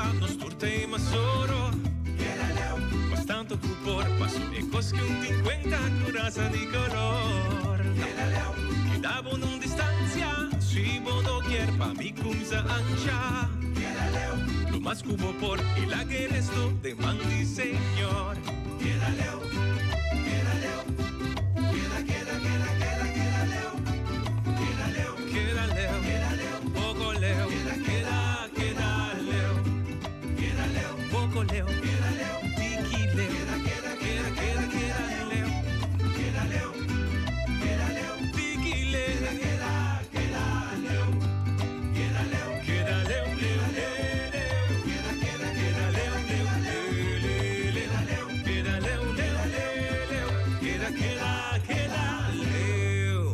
pa nos tur ta e mas oro. Keda leu, mas tanto ku por, paso e kos ku un tin kuenta ku rasa di kolor. Keda leu, keda bo na un distansia, si bo no kier pa mi kumsa ansha. Keda leu, lo mas ku bo por i laga e resto den man di Señor. Keda leu, keda leu, keda keda keda keda keda leu. Keda leu, keda leu, keda leu, poko leu, keda keda keda leu. Keda leu, poko leu, keda leu, tiki leu, keda keda keda keda keda leu. Keda leu, keda leu, tiki leu, keda keda keda leu. Keda leu, keda leu, leu leu leu, keda keda keda leu leu leu leu leu, keda leu leu leu leu, keda keda keda leu.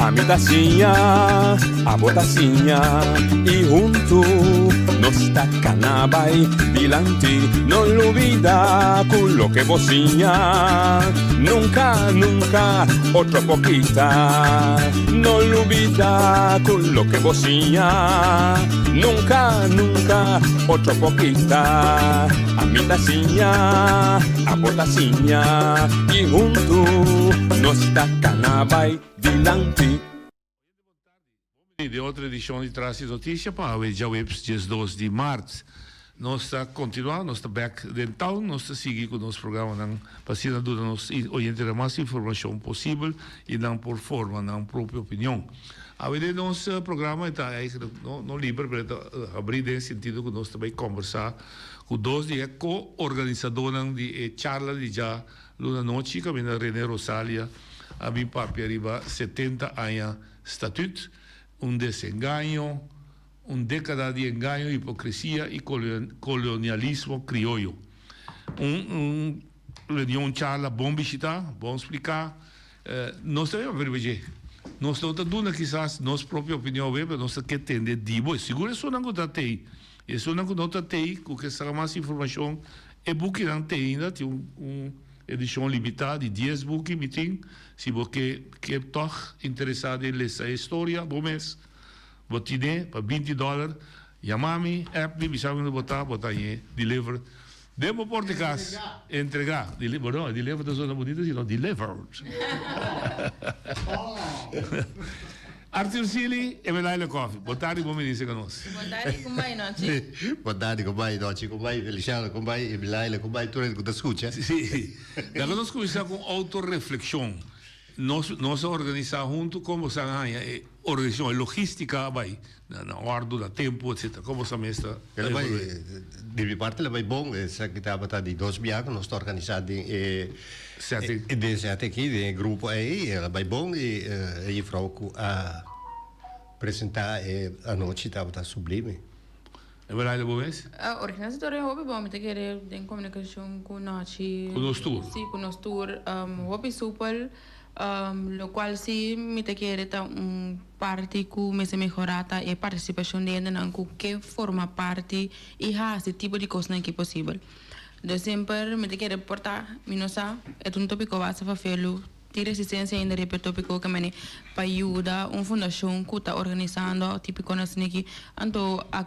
Ami ta siña, abo ta siña y huntu nos ta cana bay dilanti. No lubida cu loke bo siña nunca, nunca otro por kita. No lubida cu loke bo siña nunca, nunca otro por kita. Ami ta siña, abo ta siña y huntu nos ta cana bay dilanti. Bon bini den otro edicion di Tras di Noticia pa awe djaweps 12 di maart. Nos ta continua, nos ta bek den town, nos ta sigui cu nos programanan pa asina duna nos oyentenan mas informacion posibel y nan por forma nan propio opinion. Awe den nos programa e ta eigenlijk no no liber pero e ta habri den sentido cu nos ta bay combersa cu dos di e co-organisadornan di e charla di dja luna nochi caminda Rene Rosalia a bin papia riba 70 aña Statuut, un desengaño, un década di engaño, hipocresia y colonialismo crioyo. Un un. reunion, charla bon bishita, bon spliká. Nos ta papia riba dje. Nos no ta duna kisas nos propio opinion awe, pero nos ta ke tende di bo. Sigur esunnan ku ta tei i esunnan ku no ta tei ku ke saka mas informashon, e bukinan tei ainda. Tin un edishon limitá di dies buki mi tin. Si bo ke ke tòg interesá den lesa e storia bo mes, bo tine pa binti dòler. Yama mi, app mi, bisa mi unda bo ta, bo ta hañ'é deliver den bo por di kas. Entregá. Deliver, no, deliver ta sona bunito si no, delivered. Arthur Sealy, Eveline Coffie, bo tardi bon bini serka nos. Bon tardi, kon bai nochi? Bon tardi, kon bai nochi, kon bai Feliciano, kon bai Eveline, kon bai tur hende ku ta skucha. Sí, laga nos kuminsá ku un outoreflekshon. Nos nos a organisá huntu kon bo sa haña e organisashon, e logístika a bai na òrdu, na tempu, etcétera. Kon bo sa mes ta El a bai, evalu'é? di mi parti el a bai bon. Esaki tabata di dos biaha ku nos ta organisá den e Setting. den setting aki, den e grupo ei. El a bai bon i e jufrou ku a presentá e anochi tabata sublime. E bai bo mes? Organisa tur e hopi bon, mi ta kere den komunikashon ku Nochi. Ku nos tur? Si, ku nos tur. Hopi supel, lokual si mi ta kere ta un parti ku mester mehorá ta e partisipashon di hendenan ku ke forma parti i hasi tipo di kosnan aki posibel. Dus semper mi ta kere por ta, mi no sa, e ta un topiko basta fafelu. Tin resistencia ainda riba e topico ke mane pa yuda un fundacion cu ta organisando tipiconan asina aki anto a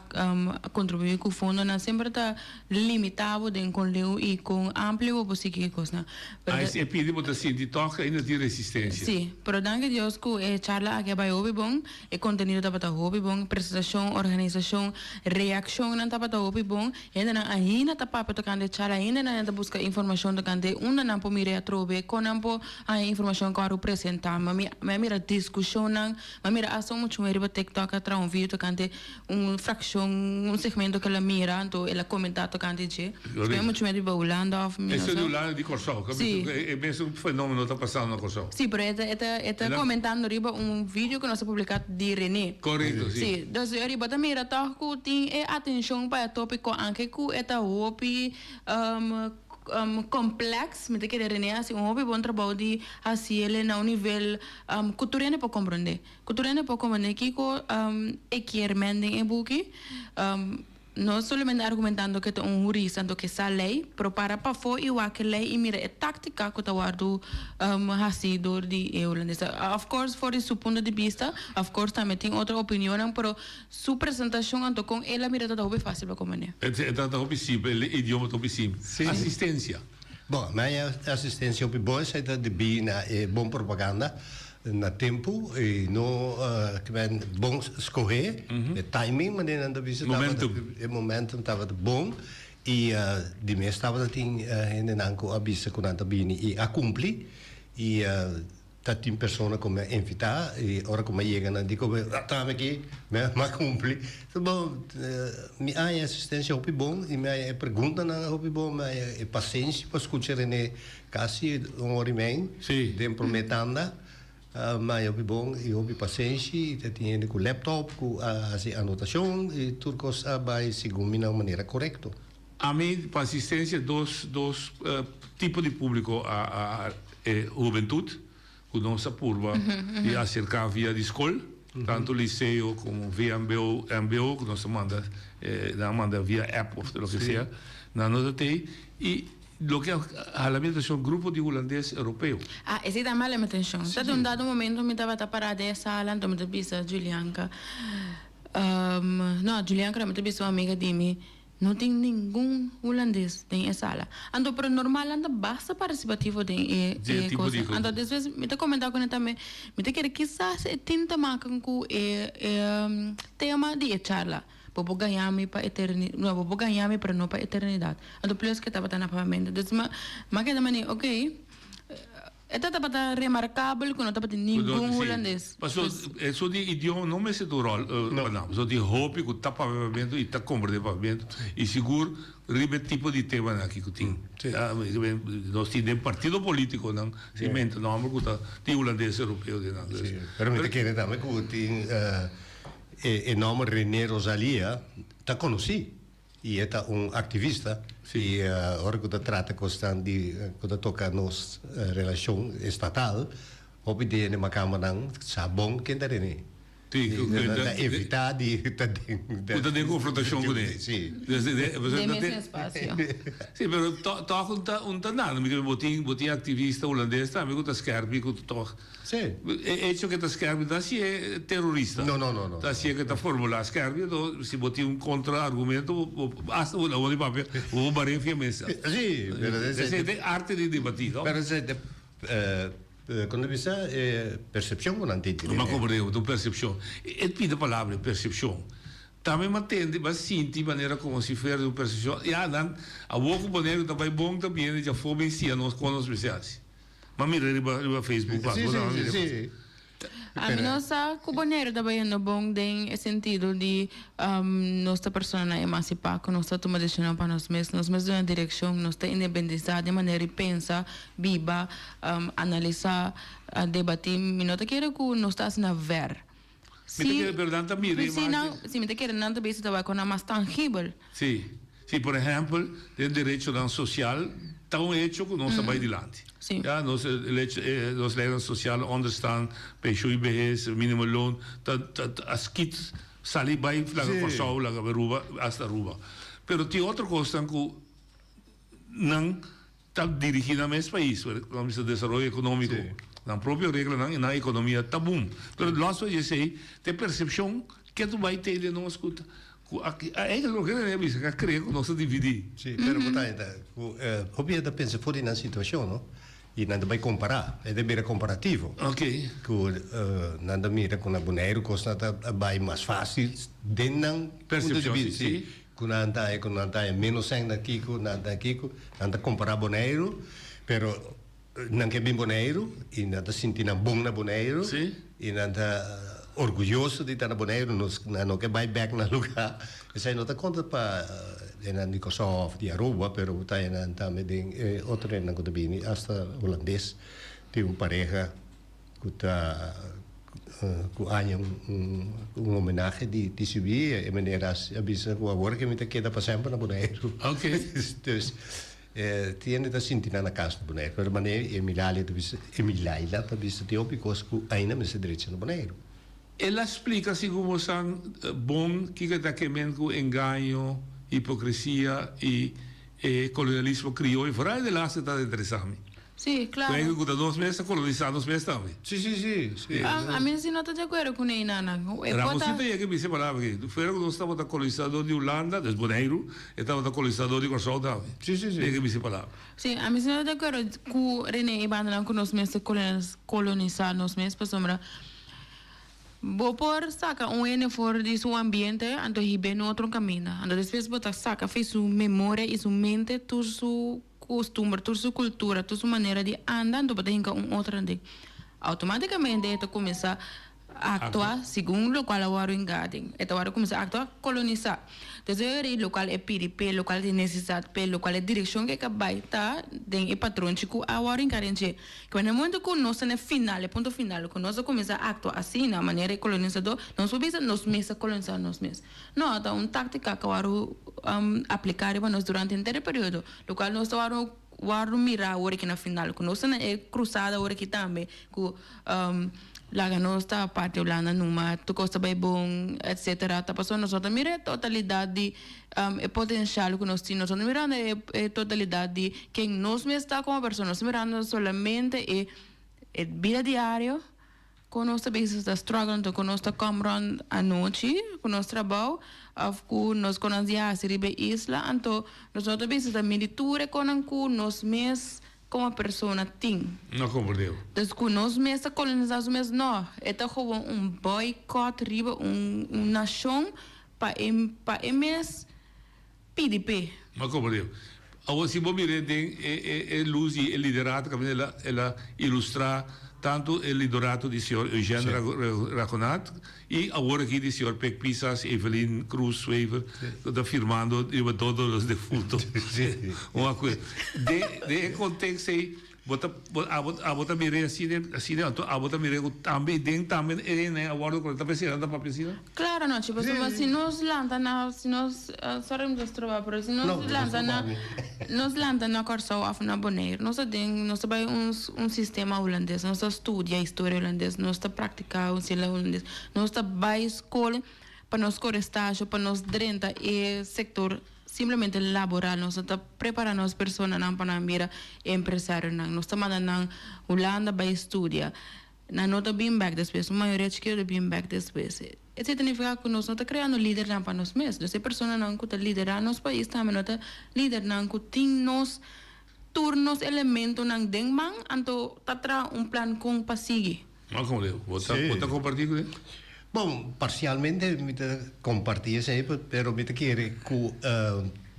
contribui cu fondonan semper ta limita bo den con leu y con amplio bo por sigui e cosnan. Pero Ah, e pidi bo ta sinti toch ke ainda tin resistencia. Si, pero danki Dios cu e charla aki a bay hopi bon, e contenido tabata hopi bon, presentacion, organisacion, reaccionnan tabata hopi bon. Hendenan ainda ta papia tokante e charla, hendenan ainda ta buska informashon tokante unda nan por mira e atrobe, kon nan por haña informashon ku aru presentá. Mi mi a mira diskushonnan, mi a mira asta un muchacho riba TikTok a traha un video tokante un frakshon, un segmento ku el a mira, anto el a komentá tokante dje. Mi a muchacho di biba Hulanda òf mi no Eso sa. di Hulanda di Kòrsou, Sí. e mesun fenómeno ta pasando na Kòrsou. Sí, pero e ta e ta e ta komentando riba un video ku nos a publiká di René. Korekto, sí. Sí, dus riba ta mira tòg ku tin e atenshon pa e tópiko anke ku e ta hopi komplèks. Mi ta kere René hasi un hopi bon trabou di hasiel na un nivel ku tur hende por komprondé. Ku tur hende por komprondé kiko e kier men den e buki. No solamente argumentando ke ta un hurista anto ke sa lei, pero para pafó i wak e lei i mira e táktika ku ta wòrdu hasí dor di e hulandesnan. Of course for di su punto di bista, of course tambe tin otro opinionnan, pero su presentashon anto kon el a mira ta hopi fásil pa komprendé. E ta hopi simpel, e idioma ta hopi simpel. Asistensia. Bon, mi haña asistensia hopi bon, esei ta debí na e bon propaganda na tempu i no ke men bon skohé, e timing manera nan ta bisa tabata, e momentum tabata bon i di mes tabata tin hendenan ku a bisa ku nan ta bini i a kumpli i Ta tin persona ku mi a invitá i ora ku mi a yega nan di ku mi a tami aki mi a kumpli. So bon, mi a haña asistensia hopi bon i mi a haña e preguntanan hopi bon, mi a haña e pasenshi pa skucha Rene kasi un ora i mei den promé tanda. Mi a haña hopi bon i hopi pasenshi i ta tin hende ku laptop ku a hasi anotashon i tur kos a bai segun mi na un manera korekto. Ami pa asistencia dos dos tipo di publico a a e hubentud cu nos a purba di acerca via di scol, tanto liceo como vmbo, mbo cu nos a manda nan a manda via app of loke sea, nan no ta tey y loke a hala mi atencion grupo di hulandes europeo. Ah, esey tambe a hala mi atencion. Ta di un dado momento mi tabata para den e sala anto mi ta bisa Julianka, no Julianka no mi ta bisa un amiga di mi, No tin ningun hulandes den e sala. Anto pero normal nan ta basta participativo den e e cosa. Anto despues mi ta comenta cu nan tambe, mi ta kere kisas e tin ta maken cu e e tema di e charla. Bo por gaña mi pa eterni, no bo por gaña mi pero no pa eternidad. Anto plus ke tabata na pavimento. Dus mi a keda mane ok. E ta tabata remarkabel ku no tabatin ningun hulandes. Paso eso di idioma no mester ta un ròl pa nan. Pasobra tin hopi ku ta papia papiamentu i ta komprendé papiamentu i sigur riba e tipo di temanan aki ku tin. Nos tin den partido politikonan si menta nòmber ku ta tin hulandes europeo den nan. Pero mi ta kere tambe ku tin e nòmber René Rosalia ta konosí. I e ta un aktivista i ora ku ta trata kosnan di ku ta toka nos relashon estatal, hopi di hende makamanan sa bon ken ta Rene. Ta evitá di ta den. Ku ta den konfrontashon kuné. Si. Den mes espasio. Si, pero tòg un ta nada. Mi bo tin bo tin aktivista hulandes tambe ku ta skèrpi ku tòg. Sí. E hecho ke ta skèrpi no ta hasié terorista. No, no, no, no. Ta hasié ke ta formulá skèrpi, anto si bo tin un kontra argumento, bo hasta bo lawa di papia, bo por bar'é fia mesa. Sí, pero esei ta e arte di debatí, no? Pero esei ta, kon ta bisa, e persepshon ku nan tin. Mi a komprendé, ta un persepshon. E pida palabra, persepshon. Tambe mi a tende, mi a sinti manera komo si fuera di un persepshon, ya nan, awor ku Boneiru ta bai bon ta biene djafó bin siña nos kon nos mester hasi. M'a mira riba riba Facebook Sí, sí, sí, sí. A mi no sa ku Boneiru ta bayendo bon den e sentido di nos ta personanan emansipá, ku nos ta tuma desishonnan pa nos mes, nos mes duna direkshon, nos ta independisá den manera di pensa, biba, analisá, debatí. Mi no ta kere ku nos ta asina vèr. Mi ta kere pero nan ta mira e Sí, nan, sí, mi ta kere nan ta bisa ta bai ku nan mas tangibel. Sí, sí, por ehèmpel, den derechonan sosial ta un hecho ku nos ta bai dilanti. Sí. Ya, nos lecho, nos leynan sosial, onderstand, pensioen behes, minimumloon, ta, ta, ta a skit sali bai laga Kòrsou, laga Aruba, asta Aruba. Pero tin otro kosnan ku nan Ta dirigi nan mes pais, nan bisa desaroyo economico, nan propio reglanan y nan economia ta boom. Pero los van di esey, ta e percepcion ke tu bay tende nos cu ta, cu aki, eigenlijk loke nan a bisa, a crea cu nos ta dividi. Si, pero bo ta haya cu hopi hende ta pensa for di nan situacion, no? Y nan ta bay compara, e ta bira comparativo. Cu nan ta mira cu na Boneiru cosnan ta bay mas facil den nan punto di bista. Percepcion, si. Ku nan ta haña, ku nan ta haña ménos sèn na kiko, nan ta kiko, nan ta kompará Boneiru, pero nan ke bin Boneiru i nan ta sinti nan bon na Boneiru i nan ta orguyoso di ta na Boneiru, nos nan no ke bai bèk nan lugá. Esei no ta konta pa nan di Kòrsou òf di Aruba, pero bo ta haña nan tambe den e otro hendenan ku ta bini, asta hulandes tin un pareha. Ku ta ku aña un homenahe di TCB e meneer a bisa ku awor ke mi ta keda pa semper na Boneiru. Dus tin hende ta sinti nan na kas na Boneiru. Pero manera Emilalia ta bisa Emilaila ta bisa tin hopi kos ku ainda mester drecha na Boneiru. El a splika segun bosan bon kiko ta kemen ku engaño, hipokresia i e kolonialismo krioyo. Foral e laatste ta interesa mi. Sí, claro. Cu cu ta nos mes ta colonisa nos mes tambe. Sí, sí, sí, sí. A mi si no ta di acuerdo cu nei nana. E por ta. Ramosito yega bisa e palabra aki. Fuera cu nos tabata colonisador di Hulanda, dus Boneiru, e tabata colonisador di Corsou tambe. Sí, sí, sí. Yega bisa e palabra. Sí, a mi si no ta di acuerdo cu Rene y bandanan cu nos mes ta colonisa nos mes pasobra bo por saca un hende for di su ambiente anto hib'e na otro caminda. Anto despues bo ta saca fi su memoria y su mente tur su. Kustumber, tur su kultura, tur su manera di anda, anto bo ta hinka un otro hende. Outomátikamente e ta kuminsá aktua segun lokual a wòrdu hinká aden. E ta wòrdu kuminsá aktua kolonisá. Entonces e ora ei lokual e pidi p'e, lokual e tin nesesidat p'e, lokual e direkshon ku e ka bai ta den e patronchi ku a wòrdu hinká den dje. Kibera na e momento ku nos ta na e final, e punto final, ku nos a kuminsá aktua asina, manera e kolonisadó, nos por bisa nos mes a kolonisá nos mes. No, ta un táktika ku a wòrdu apliká riba nos durante henter e periodo, lokual nos ta wòrdu wòrdu mirá awor aki na final, ku nos ta na e krusada awor aki tambe, ku laga nos ta parti Hulanda numa, tur kos ta bai bon, etsetera. Ta pasobra nos no ta mira e totalidat di e potensial ku nos tin, nos no ta mirando e totalidat di ken nos mes ta komo persona, nos ta mirando solamente e e bida diario. Ku nos ta bisa ta struggle anto ku nos ta kom rond anochi ku nos trabou of ku nos konos di hasi riba e isla anto nos no ta bisa ta midi tur e konan ku nos mes komo persona tin. No komprendé. Dus ku nos mes ta kolonisa su mes no e ta gewoon un boycott riba un un nashon pa e pa e mes pidi p'e. No komprendé. Awor si bo mir'é den e e e lus di e liderato kaminda el a el a ilustrá tantu e lidorato di señor Eugène Raghonath i awor aki di señor Pek Pisas, Evelyn Croes Wever ku ta firmando riba todos los defuntos. Un akuerdo. Den den e kontekst ei. Bo ta, bo, abo, abo ta mir'é asina, asina, anto abo ta mir'é ku tambe den tambe e hende a wòrdu korektá pa esei nan ta papia asina? Klaro no, chi, pasobra si nos lanta na, si nos, sorry mi ta stroba, pero si nos lanta na, nos lanta na Kòrsou òf na Boneiru, nos ta den, nos ta bai un, un sistema hulandes, nos ta studia historia hulandes, nos ta praktiká un sila hulandes, nos ta bai skol pa nos kore stasio, pa nos drenta e sektor. Simplemente laboral, nos no ta prepara nos personanan pa nan bira empresarionan. Nos ta manda nan Hulanda bai studia. Nan no ta bin bek despues, un mayoria chikito ta bin bek despues. Esei ta nifiká ku nos no ta kreando lidernan pa nos mes. Dus e personanan ku ta liderá nos pais tambe no ta lidernan ku tin nos tur nos elementonan den man, anto ta traha un plan kon pa sigui. Malcolm Leo, bo ta bo ta kompartí ku e? Bon, parsialmente mi ta kompartí esei, pero mi ta kere ku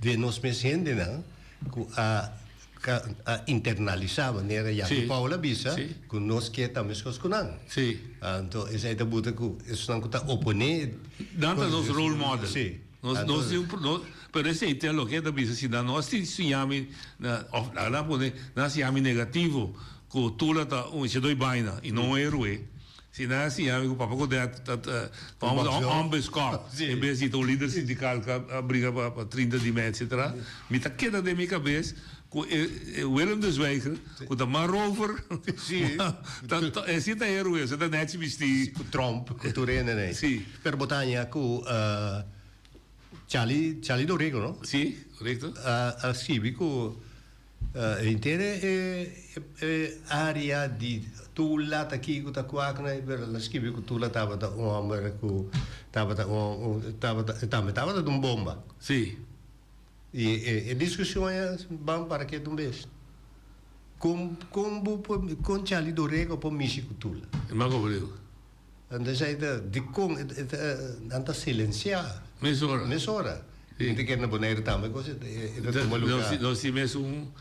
den nos mes hendenan ku a a internalisá manera Jaco Paul a bisa ku nos ke ta meskos ku nan. Anto esei ta buta ku esnan ku ta oponé. Nan ta nos role model. Nos nos tin un pero esei ta loke ta bisa si nan no a siña mi òf nan a pone nan a siña mi negativo Ku Tula ta un hechidor di baina i no un héroe. Si nan a siña mi ku Papa Godett ta un homberskop en bes di ta un lider sindikal ku a briga pa 30 di mei etcetera, mi ta keda den mi kabes ku e Willem de Zwijger ku ta mas rover e si ta héroe, esei ta nèchi bistí. Ku Trump, ku tur hende nei. Pero bo ta haña ku Charlie, Charlie Dorego no? Si, korekto. A skibi ku Henter e area di Tula ta kico ta cuak na pero el a skibi cu Tula tabata un homber cu tabata un tabata e tambe tabata un bomba. Si. Y e discusion aya ban para ketu un bes. Con con bo por con Charlie Dorego por mishi cu Tula? E mas como Entonces ahí ta dikon e ta nan ta silenciá. Mesora. Mesora. Mi ta kere na Bonaire tambe cos e ta tuma lugar. Nos tin mesun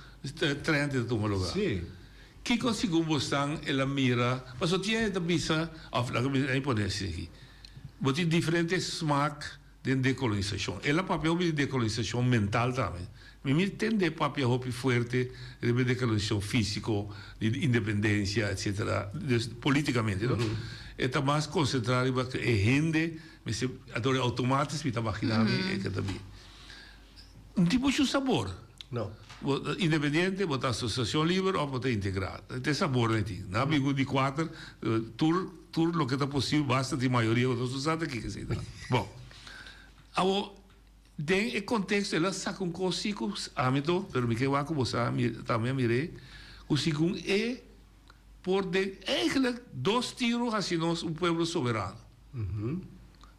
trend e ta tuma lugar. Si. Kiko segun bosnan el a mira, pasobra tin hende ta bisa, of laga mi a pone asina aki, bo tin diferente smaak den dekolonisashon. El a papia hopi di dekolonisashon mental tambe. Mi mi tende papia hopi fuerte riba e dekolonisashon físiko, di independensia, etsetera, dus politikamente, no? E ta mas konsentrá riba ku e hende mester, anto outomatis mi ta maginá mi e ke ta bin. No tin muchu sabor. No. Bo ta independiente, bo ta asosiashon liber òf bo ta integrá. Ta e sabor nan tin. Nan a bin ku di kuater, tur tur loke ta posibel, basta tin mayoria ku nos no sa ta kiko esei ta. Bon, awor den e konteksto el a saka un kos si ku ami to, pero mi ke wak ku bo sa tambe a mir'é, ku segun e por den eigenlijk dos tiro hasi nos un pueblo soberano.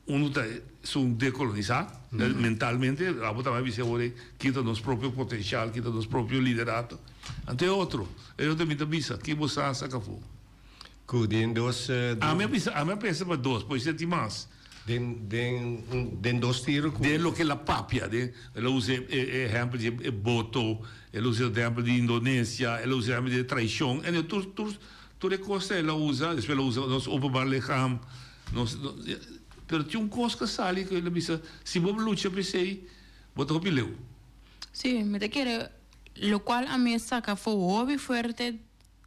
Uno ta esun decolonisá mentalmente, abo tambe a bisa awor ei kita nos propio potencial, kita nos propio liderato. Anto e otro, e otro mi ta bisa, ki bo sa saka afó? Ku den dos. Ami a bisa, ami a pensa pa dos, por esei tin mas. Den den den dos tiro ku. Den loke el a papia, den el a usa e e ehèmpel di e boto, el a usa e ehèmpel di Indonesia, el a usa e ehèmpel di e traishon, en tur tur tur e kos el a usa, despues el a usa nos openbaar lichaam, nos pero tin un kos ku a sali ku el a bisa si bo lucha pa esei bo ta hopi leu. Sí, mi ta kere lokual ami a saka for hopi fuerte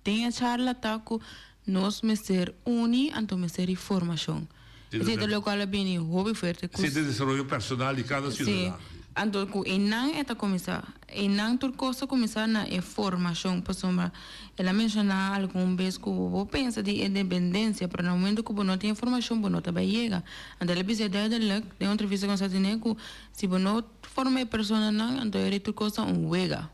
Den e charla ta cu nos mester uni anto mester di formacion. Esey ta locual a bini hopi fuerte cu. Esey ta desaroyo personal di cada ciudadano. Si, anto cu eynan e ta cuminsa. Eynan tur cos ta cuminsa na e formacion pasobra el a menciona algun bes cu bo pensa di independencia pero na momento cu bo no tin e formacion bo no ta bay yega. Anto el a bisa duidelijk den un entrevista cu nos a tene cu si bo no forma e personanan anto e tur cos ta un wega.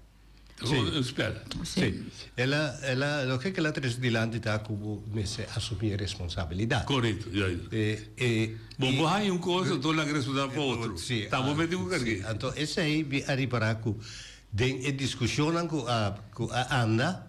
Sí. Un spel. Sí. El a, el a, loke ke el a trese dilanti ta ku bo mester asumí e responsabilidat. Korekto, ja, ja. E, e, Bo bo haña un kos, anto laga responsabilidat pa otro. Sí. Ta bo mester ku karg'é. Sí. Anto esei mi a ripará ku den e diskushonnan ku a, ku a anda,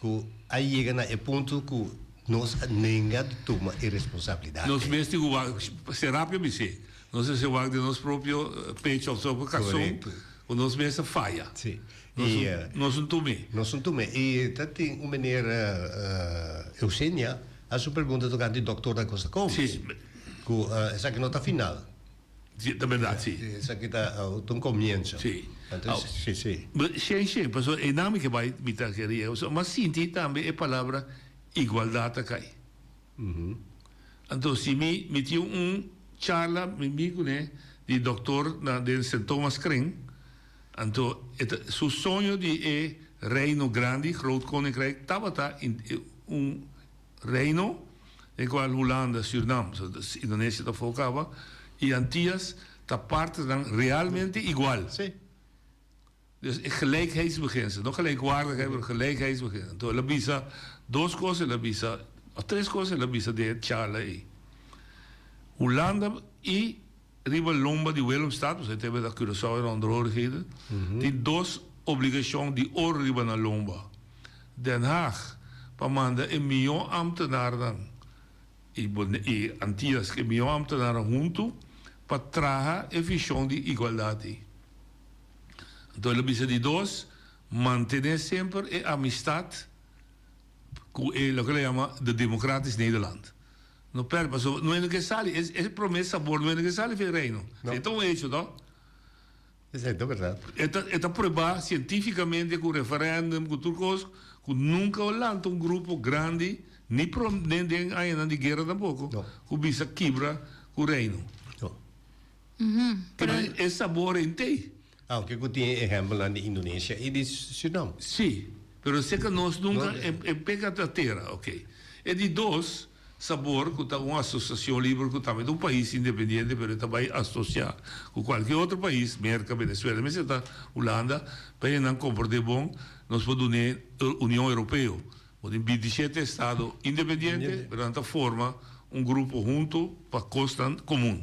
ku a yega na e punto ku nos a nenga di tuma e responsabilidat. Nos mester ku wak, Serapio bis'é, nos mester wak den nos propio pecho òf propio karson. Korekto. Ku nos mes a faya. Sí. Nos I, nos un tumé. Nos un tumé. I ta tin un meneer Eugenia a su pregunta tocante doctor da Costa Gomez. Sí. Ku esaki no ta final. Si, ta berdad, si. Esaki ta un comienzo. Si. Anto, si, si. Shen, shen, pasobra einan mi ke bai, mi ta kere yega. Pasobra mi a sinti tambe e palabra igualdad ta kai. Anto, si mi, mi tin un charla, mi mi kuné, di doktor na den Sint Thomas Kring, anto e ta, su soño di e reino grandi, Groot Koninkrijk, tabata un Reino, den cual Hulanda, Surinam, Indonesia ta for caba, y Antillas ta partenan realmente igual. Sí. Dus e gelijkheidsbeginsel, no gelijkwaardigheid, pero gelijkheidsbeginsel. Anto el a bisa dos cos, el a bisa, of tres cos el a bisa den e charla ey. Hulanda y riba lomba di Willemstad, pasobra e tempo ta Curaçao era onderhorigheden, tin dos obligacion di oro riba nan lomba. Den Haag pa manda e mihó ambtenarnan i i Antillas e mihó ambtenarnan huntu pa traha e vision di igualdat ei. Anto el a bisa di dos, mantené semper e amistad ku e loke el a yama de Democratisch Nederland. No pèrdè pasobra no hende ke sali e e promé sabor no hende ke sali for e reino. No. E ta un hecho to. Esei ta bèrdat. E ta e ta pruebá sientífikamente ku referèndum ku tur kos ku nunka a lanta un grupo grandi ni pro den den añanan di guera tampoko No. ku bisa kibra ku reino. No. Pero e sabor entei. Aunke ku tin e ehèmpelnan di Indonesia i di Surinam. Sí, pero seka nos nunka e peka ta tera, ok. E di dos sabor ku ta un asosiashon liber ku tambe ta un pais independiente pero e ta bai asosiá ku kualke otro pais, Merka, Venezuela, mester ta Hulanda, pa e nan komprendé bon nos por dun'é Union Europeo. Bo tin bintishete estado independiente pero nan ta forma un grupo huntu pa kosnan komun.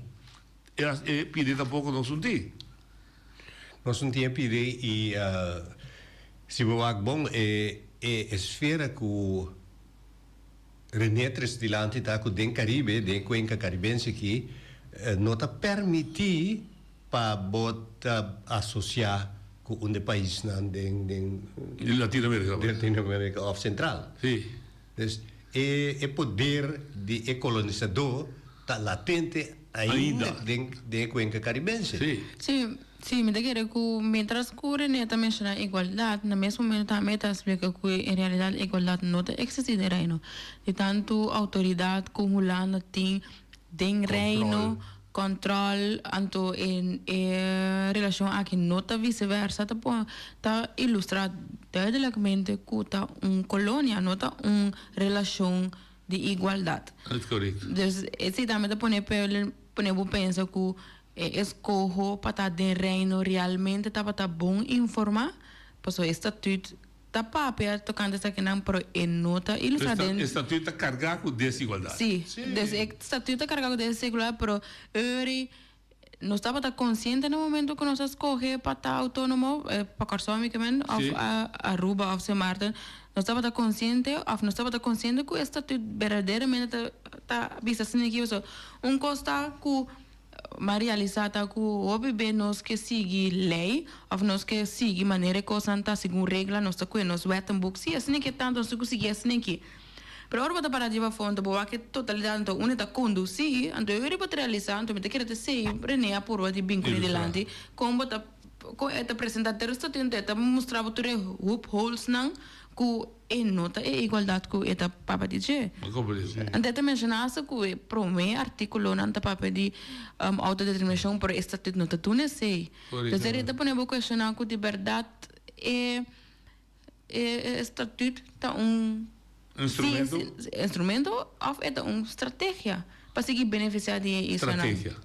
E pide tampoco nos un tin. Nos un tin e pide y si bo wak bon e e esfera cu Rene tres dilanti ta cu den Caribe, den e cuenca Caribense aki, no ta permiti pa bo ta asocia cu un de paisnan den den Latinoamerica. Latinoamerica of Central. Si. Dus e e poder di e kolonisadó ta latente ainda den den e kuenka karibense. Sí. Sí, sí, mi ta kere ku mientras ku René ta menshoná igualdat, na mes momento tambe e ta splika ku en realidat igualdat no ta eksistí den Reino. Di tantu outoridat ku Hulanda tin den Reino, kòntròl, anto e e relashon aki no ta viseversa, ta pon ta ilustrá duidelijkmente ku ta un kolonia, no ta un relashon di igualdat. Dat korekto. Dus esei tambe ta pone pone bo pensa ku e eskoho pa ta den Reino realmente tabata bon informá, pasobra e statuut Ta papia tocante esakinan, pero e no ta ilustra den. E statuut ta carga cu desigualdad. Si, dus e statuut ta carga cu desigualdad, pero eri nos tabata consciente na momento cu nos a scoge pa ta autonomo, pa Corsou mi ke men, of Aruba of Sint Maarten, nos tabata consciente of nos tabata consciente cu e statuut berdaderamente ta ta bisa asina aki, pasobra un cos ta cu. M'a realisá ta ku hopi be nos ke sigui lei òf nos ke sigui manera e kosnan ta segun regla, nos ta kue nos wettenboek, sí, asina ke tantu nos tin ku sigui asina aki. Pero ora bo ta para riba fondo bo wak e totalidat anto unda ta kondusí, anto e ora bo ta realisá, anto mi ta kere ta esei René a purba di bin kuné dilanti, kon bo ta kon e ta presentá tur esaki anto e ta mustra bo tur e hoopholesnan ku E no ta e igualdat ku e ta papia di dje. Anto e ta menshoná asta ku e promé artíkulonan ta papia di outodeterminashon, pero e statut no ta duna esei. Entonces e ta pone bo kuestioná ku di bèrdat e e statut ta un Instrumento? instrumento òf e ta un strategia pa sigui benefisiá di e islanan. Strategia.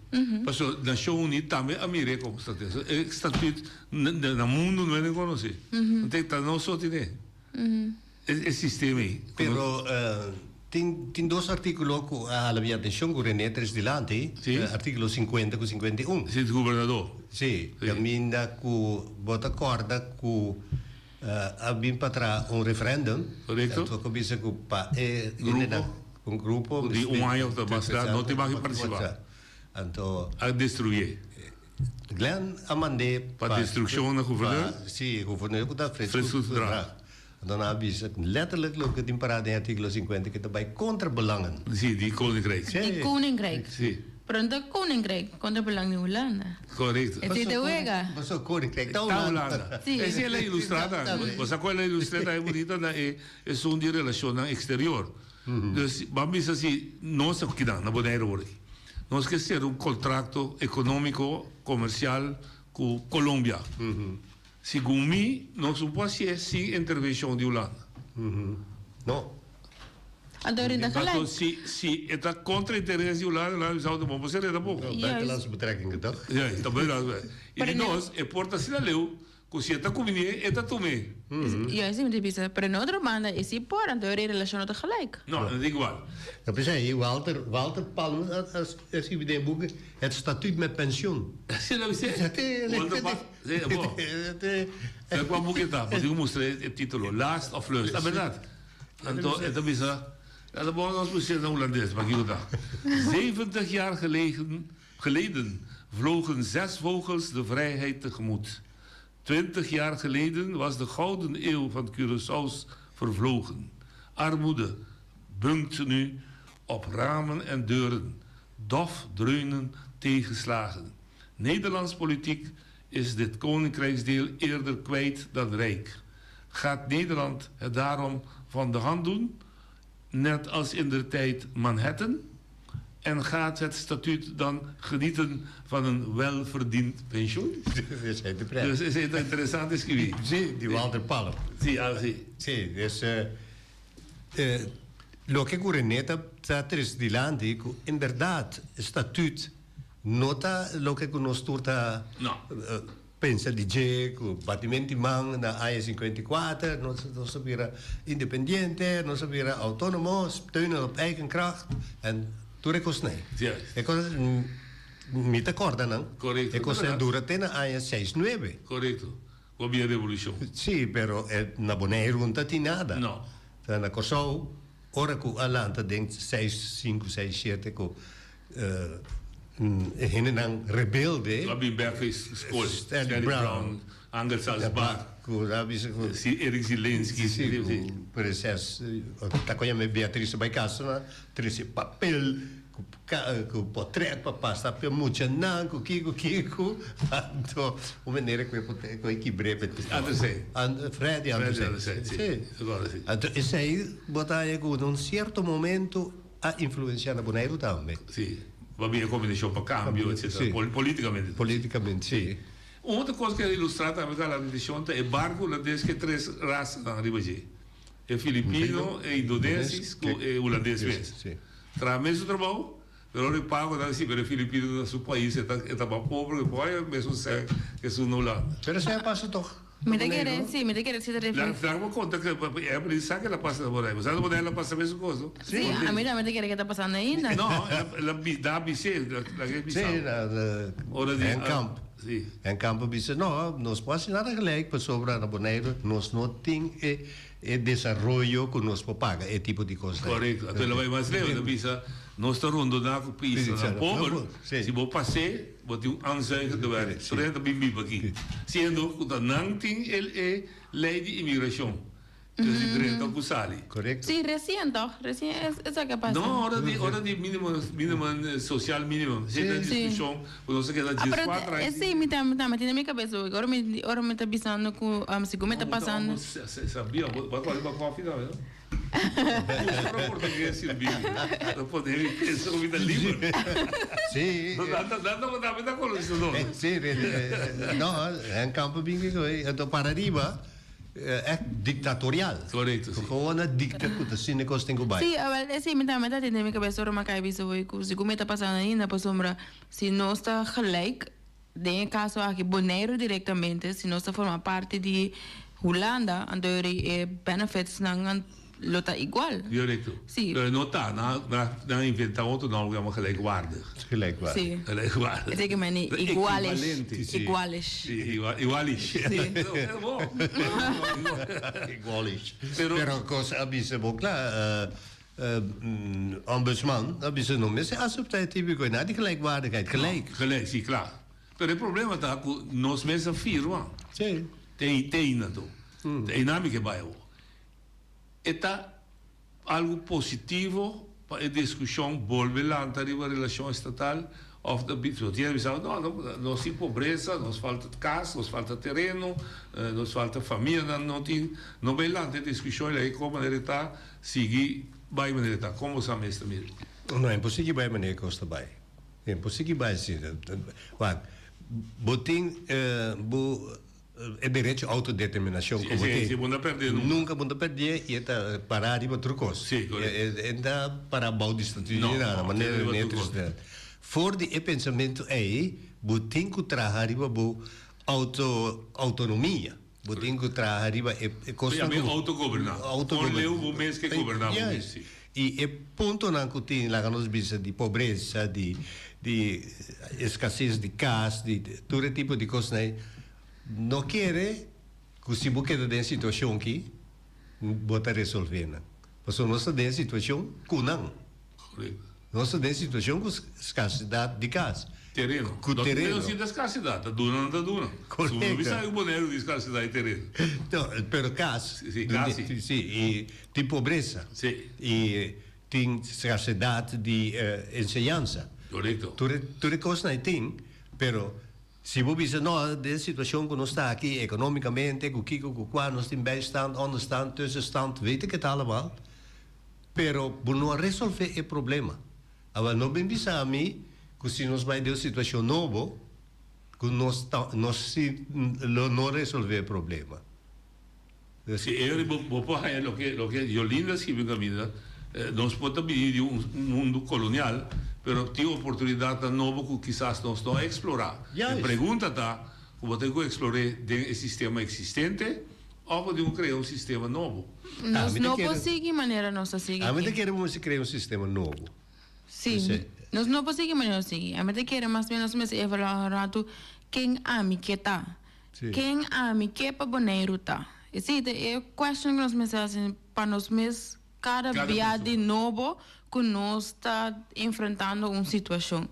Pasobra Nashon Uní tambe a mir'é komo strategia. E statut na mundu no hende konosé. Anto ta nos so tine e sistema ei. Pero tin tin dos artíkulo ku a hala mi atenshon ku René tres dilanti, artíkulo sinkuenta ku 51. Sí, di gobernador. Sí, kaminda ku bo ta kòrda ku A bin pa traha un referendum. Correcto. Anto ku bisa ku pa e Grupo. Un grupo. Di un aña of ta mas edad no tin baki participa. Anto. A destruye. Glenn a mand'é pa. Pa destruccion na gouverneur. Si, gouverneur ku ta Frits Koedrag. Anto nan a bisa letterlijk loke tin pará den artíkulo 50 ku ta bai kontra belangen. Si, di Koninkrijk. Di Koninkrijk. Si. Pero no ta koninkrijk kontra belang di Hulanda. Korekto. E si ta wega. Paso koninkrijk ta Hulanda. Hulanda. Si. Esei el a ilustra ta. Bo sa ku el a ilustra ta e bunita na e esun di relashonnan eksterior. Dus ban bisa si nos a kinan na Boneiru awor aki. Nos ke sera un kontrakto ekonómiko komersial ku Colombia. Segun mi, nos no por hasié sin intervenshon di Hulanda. No. Anto rinda gelijk. Paso si si e ta kontra interes di Hulanda, Hulanda bisa bo por sera tampoco. Juist. Buitenlandse betrekkingen toch? Juist, ta buitenlandse betrekkingen. I di nos, e por ta asina leu ku si e ta kuminié, e ta tum'é. Juist, mi ta bisa. Pero na otro banda, e si por, anto e relashon no ta gelijk. No, no ta igual. Ta p'esei, Walter, Walter Palm a skibi den e buki Het statuut met pensioen. Si, lo bis'é. Walter Palm. Sí, bo. Sa kua buki ta? Bo tin ku mustra e título, Last of Lust. Ta bèrdat. Anto e ta bisa, ta bon nos pus'é na hulandes, pa kiko ta? Zeventig jaar gelegen, geleden vlogen zes vogels de vrijheid tegemoet. Twintig jaar geleden was de gouden eeuw van Curaçaos vervlogen. Armoede bunkt nu op ramen en deuren. Dof dreunen tegenslagen. Nederlands politiek is dit koninkrijksdeel eerder kwijt dan rijk. Gaat Nederland het daarom van de hand doen, net als in der tijd Manhattan? En gaat het statuut dan genieten van een welverdiend pensioen? Dus is het interessant escribí. Sí, di Walter Palm. Sí, ah, sí. Sí, dus loke ku René ta ta trese dilanti ku en bèrdat statuut No ta loke ku nos tur ta pensa di dje, ku batimenti man na aña 54, nos nos a bira independiente, nos a bira outónomo, steunen op eigen kracht en tur e kosnan. E kos, mi ta kòrda nan, e kosnan dura te na aña seis nuebe. Korekto, ku a bira revolushon. Sí, pero na Boneiru no ta tin nada. No. Ta na Kòrsou, ora ku a lanta den seis sinku, seis shete ku E hendenan rebelde. Lo a bin bek skol. Stanley Brown, Angel Salzbach, Eric Zielinski. Si, ku prinses, ta ku yama Beatrice bai kasa nan, trese papel ku potret pa pasa pa e muchanan ku kiko kiko. Anto un manera ku e kibr'é. Andersen. Freddy Andersen. Si. Anto esei bo ta haña ku na un sierto momento. A influencia na Boneiru tambe. Si, pa bira kombinashon pa kambio, etcetera. Si. Politikamente. Politikamente, si. Un otro kos ku a ilustrá tambe ku a la edishon ta e barku hulandes ku e tres rasanan riba dje. E filipino, e indonesis ku e hulandes mes. Si. Traha mesun trabou, pero ora e pago nan si, pero e filipino na su pais e ta e ta mas pober ku e por haña mesun sèn ku esun na Hulanda. Pero esei a pasa tòg. Mi ta kere, si, mi ta kere si ta referi. Laga bo konta ku Evelyn sa ke la pasa na Boneiru. Bo sa na Boneiru la pasa mesun kos, no? Si, ami tambe ta kere ke ta pasando ainda. No, el a da bis'é, laga e bisa. Si, na Henkamp. Si. Henkamp a bisa, no, nos por hasi nada gelijk pasobra na Boneiru nos no tin e e desaroyo ku nos por paga e tipo di kosnan. Korekto. Anto el a bai mas leu, el a bisa, nos ta rondoná ku paisnan pober, si bo pas'é, bo tin un aanzuigende werk. Tur hende ta bin biba aki. Siendo ku ta nan tin e lei di imigrashon. Dus di drenta ku sali. Korekto. Sí, resien tòg? Resien esaki a pasa. No, ora di ora di minimo minimum social minimum. Sí. Esei ta diskushon ku nos a keda Ah, dies pero kuater aña. esei mi ta mi ta meti na mi kabes hoy. Ora mi ora mi ta bisando ku segun mi ta pasando. Sabia, bo a kòrda riba kòfi tambe no? Usa ora portugues sirbi mi. Ta pone mi pensa ku mi ta liber. Sí. Nan ta nan tabata ta kolonisador. Sí, no, hen kampo bin kiko anto para riba. Echt dictatorial. Correcto, si. Gewoon a dicta cu ta asina cos tin cu bay. Sí, awel esei mi tambe ta tin den mi cabes ora mi a cay bisa hoy cu si cu mi ta pasando ainda pasobra si nos ta gelijk den e caso aki Boneiru directamente si nos ta forma parti di Hulanda anto e benefits nan lo ta igual. Correcto. Sí. Pero no ta, nan nan a inventa otro nomber cu yama gelijkwaardig. Gelijkwaardig. Sí. Gelijkwaardig. E teken meni iguales. Equivalente. Sí. Iguales. Sí, igual, igualish. Sí. Bo. Igualish. Pero- Pero cos a bisa bo cla, ombudsman a bisa no mester acepta e tipico, na di gelijkwaardigheid, gelijk. Gelijk, sí, cla. Pero e problema ta cu nos mes a firma. Sí. Te, te eynan to. Te eynan mi ke bay awor. E ta algu positivo. pa e diskushon bolbe lanta riba relashon estatal òf ta bisa tin a bisa no nos tin pobresa nos falta kas nos falta tereno nos falta famianan no tin no bai lanta e diskushon i laga e kon manera e ta sigui bai manera e ta kon bo sa mes ta mira. No e por sigui bai manera e kos ta bai e por sigui bai asina wak bo tin bo E derecho autodeterminacion cu bo tin. Bo no ta perdé nunca. Nunca bo no ta perdé y e ta para riba tur cos. Sí, correcto. E no ta para bao di statuto ni nada, manera riba tur cos. For di e pensamento ey, bo tin cu traha riba bo auto autonomia. Bo tin cu traha riba e cosnan cu. Bo autogoberna. Autogoberna. Con leu bo mes ke goberna bo mes, sí. Y e puntonan cu tin, laga nos bisa, di pobresa, di di escasez di cas, di tur e tipo di cosnan ey, no kere cu si bo keda den e situacion aki, bo ta resolve nan. Pasobra nos ta den e situacion cu nan. Nos ta den e situacion cu scarsidad di cas. Tereno. Cu tereno. No tin scarsidad, ta duna nan ta duna. Correcto. Su no bisa cu Boneiru tin scarsidad di tereno. No, pero cas. Si, cas si. Si, y tin pobresa. Si. Y tin scarsedad di enseñansa. Correcto. Tur e, tur e cosnan e tin, pero si bo bisa no, den e situacion cu nos ta aki economicamente, cu kico, cu cua, nos tin bijstand, onderstand, tussenstand, weet ik het allemaal, pero bo no a resolve e problema. Awel no bin bisa mi cu si nos bay den un situacion nobo, cu nos ta, nos si lo no resolve e problema. Si e bo por haña loke loke Yolinda skibi un kaminda, nos por ta bini di un mundu kolonial, pero tin oportunidatnan nobo ku kisas nos no a eksplorá. E pregunta ta ku bo tin ku eksplor'é den e sistema eksistente òf bo tin ku krea un sistema nobo. Nos no por sigui manera nos ta sigui aki. Ami ta kere bo mester krea un sistema nobo. Sí, nos no por sigui manera nos sigui. Ami ta kere mas bien nos mester evaluá un ratu ken ami ke ta. Ken ami ke pa Boneiru ta? Esei ta e question ku nos mester hasi pa nos mes kada bia di nobo ku nos ta enfrentando un situashon.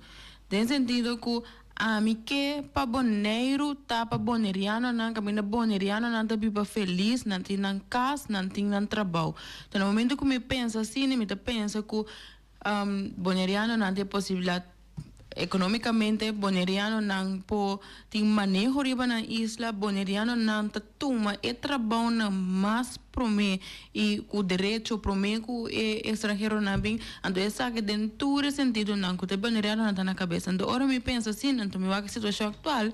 Den sentido ku ami ke pa Boneiru ta pa bonerianonan kaminda bonerianonan ta biba felis, nan tin nan kas, nan tin nan trabou. Ta na momento ku mi pensa asina mi ta pensa ku Bonerianonan tin e posibilidat economicamente, Bonerianonan por tin maneho riba nan isla, Bonerianonan ta tuma e trabounan mas prome y cu derecho prome cu e extranheronan bin, anto esaki den tur e sentidonan cu ta e Bonerianonan ta na cabeza. Anto ora mi pensa asina, anto mi wak e situacion actual,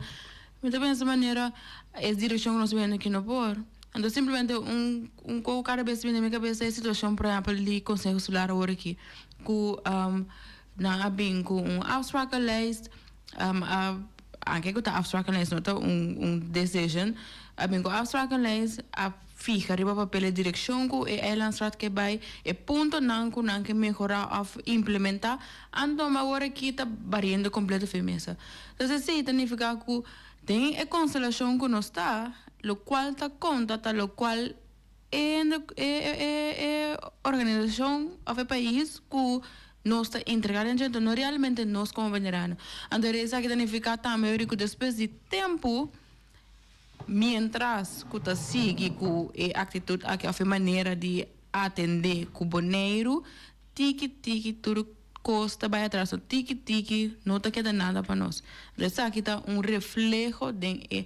Mi ta pensa manera es direccion cu nos bini aki no por. Anto simplemente un un cu cada bes bini na mi cabeza e situacion por ehempel di Conseho Insular awor aki cu nan a bin cu un afsprakenlijst a anke cu ta afsprakenlijst no ta un un decision a bin cu afsprakenlijst a fija riba papel e direccion cu e eilandsraad ke bay e puntonan cu nan ke mehora of implementa anto awor aki ta bariendo completo for e mesa. Entonces esei ta nifiká ku den e konstelashon ku nos ta, lokual ta konta ta lokual e e e organisashon òf e pais ku nos ta entregá den dje, enton no realmente nos komo venerano. Anto esaki ta nifiká tambe ku despues di tempu, mientras ku ta sigui ku e aktitut aki òf e manera di atendé ku Boneiru, tiki tiki tur Kos ta bai atras no tiki tiki no ta keda nada pa nos. Pero esaki ta un refleho den e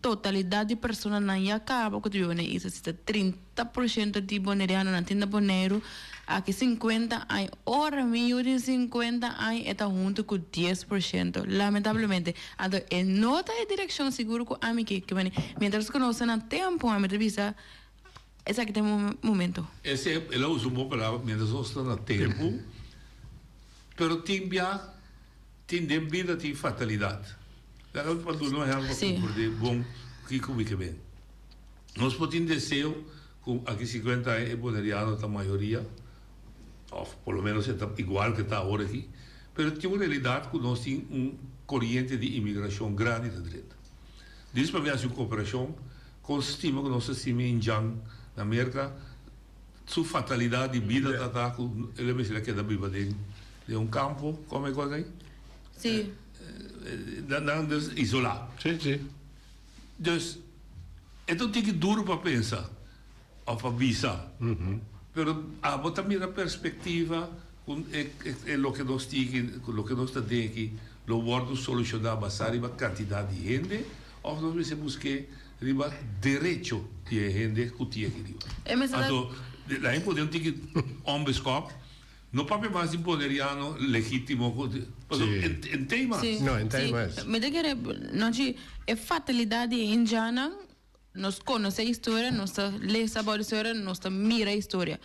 totalidat di personanan ya kaba ku ta biba na e isla. Si ta 30% di bonerianonan tin na Boneiru, aki 50 aña, ora mi yu tin 50 aña e ta huntu ku 10%. Lamentablemente. Anto e no ta e direkshon sigur ku ami ke. Mientras ku nos ta na tempu ami ta bisa. Esaki ta e momento. Ese, el a usa un bon palabra, mientras nos ta na tempu, pero tin bia, tin den bida tin fatalidad. Laga mi pa duna un ehempel pa comprende bon kiko mi ke men. Nos por tin deseo ku aki 50 aña e boneriano ta mayoria, of por lo menos e ta igual ke ta awor aki, pero tin un realidad ku nos tin un koriente di imigrashon grandi ta drenta. Dis pa mi hasi un komparashon. Kon stima ku nos ta stima Indjan na Merka, su fatalidat di bida ta ta ku el a mester a keda biba den den un kampo, kòm e kos ei? Sí. Nan dus isolá. Sí, sí. Dus e ta un tiki duru pa pensa òf pa bisa, pero abo ta mira perspektiva. ku e e loke nos tin aki, ku loke nos ta den aki lo wòrdu solushoná basá riba kantidat di hende òf nos mester busk'é riba derecho di e hende ku tin aki riba? E mester ta. Anto, lain pone un tiki ònbeskòp, no papia mas di boneriano legítimo ku, pasobra Sí. en tei mas. Sí, No, en tei sí. mas. Mi ta kere, Nonchi, e fatalidat di e indiannan, Nos conoce historia, nos ta lesa about historia, nos ta mira historia.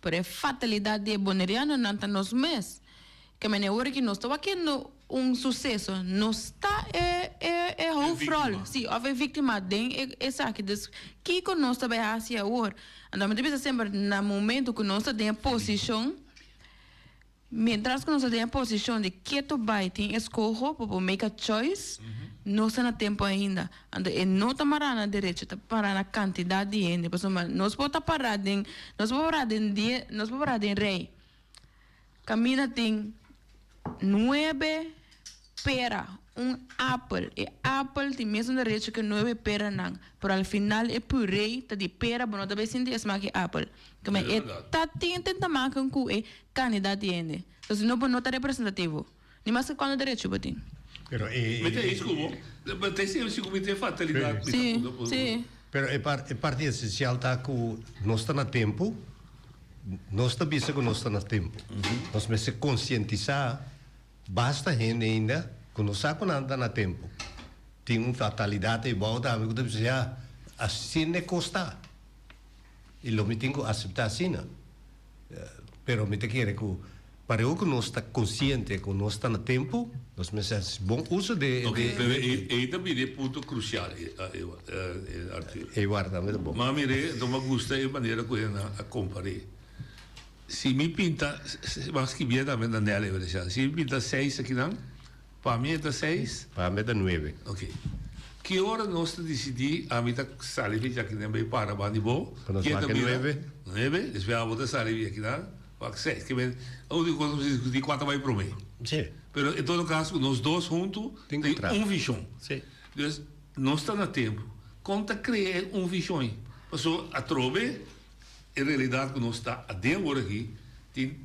Pero e fatalidad di e Bonerianonan ta nos mes. Ke mene ora ki nos ta wakiendo un suceso, nos ta e e e hoofdrol, si, of e victima den e esaki. Dus kico nos ta bay haci awor? Anto mi ta bisa semper, na momento cu nos ta den e posicion, Mientras ku nos ta den e posishon di ketu bai tin eskoho pa bo make a choice, nos ta na tempu ainda. Anto e no ta mará na derecho, ta pará na kantidat di hende. Pasobra nos por ta pará den, nos por pará den die, nos por pará den rei. Kaminda tin nuebe pera, un apel. E apel tin mesun derecho ku e nuebe peranan, pero al final e puree ta di pera, bo no ta bay sinti e smak di apel. Kome e ta tin tin ta maken ku e kandidat di hende. So si no bo no ta representativo. Ni maske kuantu derecho bo tin. Pero e. Mi ta eens ku bo. Ma ta esei si ku mi tin fatalidat. Si, si. Pero e e parti esensial ta ku nos ta na tempu, nos ta bisa ku nos ta na tempu. Nos mester konsientisá Basta hende ainda ku no sa ku nan ta na tempu. Tin un fatalidat eibou tambe ku ta bisa, ya, asina e kos ta. I lo mi tin ku aseptá asina. Pero mi ta kere ku pareu ku nos ta konsiente ku nos ta na tempu, nos mester hasi bon uso de. Ok, pero ei ta bira e punto krusial, Arthur. Ei warda mi ta bon. Ma mir'é, anto m'a gusta e manera ku e a kompar'é. Si mi pinta, bo a skibié tambe na Nelly Valenciano, si mi pinta seis akinan, pa mi e ta seis. Pa mi e ta nuebe. Ok. Ki ora nos ta disidí, ami ta sali di akinan bai para banda di bo, Pa nos ken ta wak e bira? nuebe. Nuebe, despues abo ta sali di akinan, wak seis. Ke men, úniko kos nos diskutí kua ta bai promé. Sí. Pero en todo kaso nos dos huntu Tin ku tin traha. un vishon. Sí. Dus, nos ta na tempu. Kon ta krea e un vishon ei? Pasobra atrobe. E realidat ku nos ta aden ora aki tin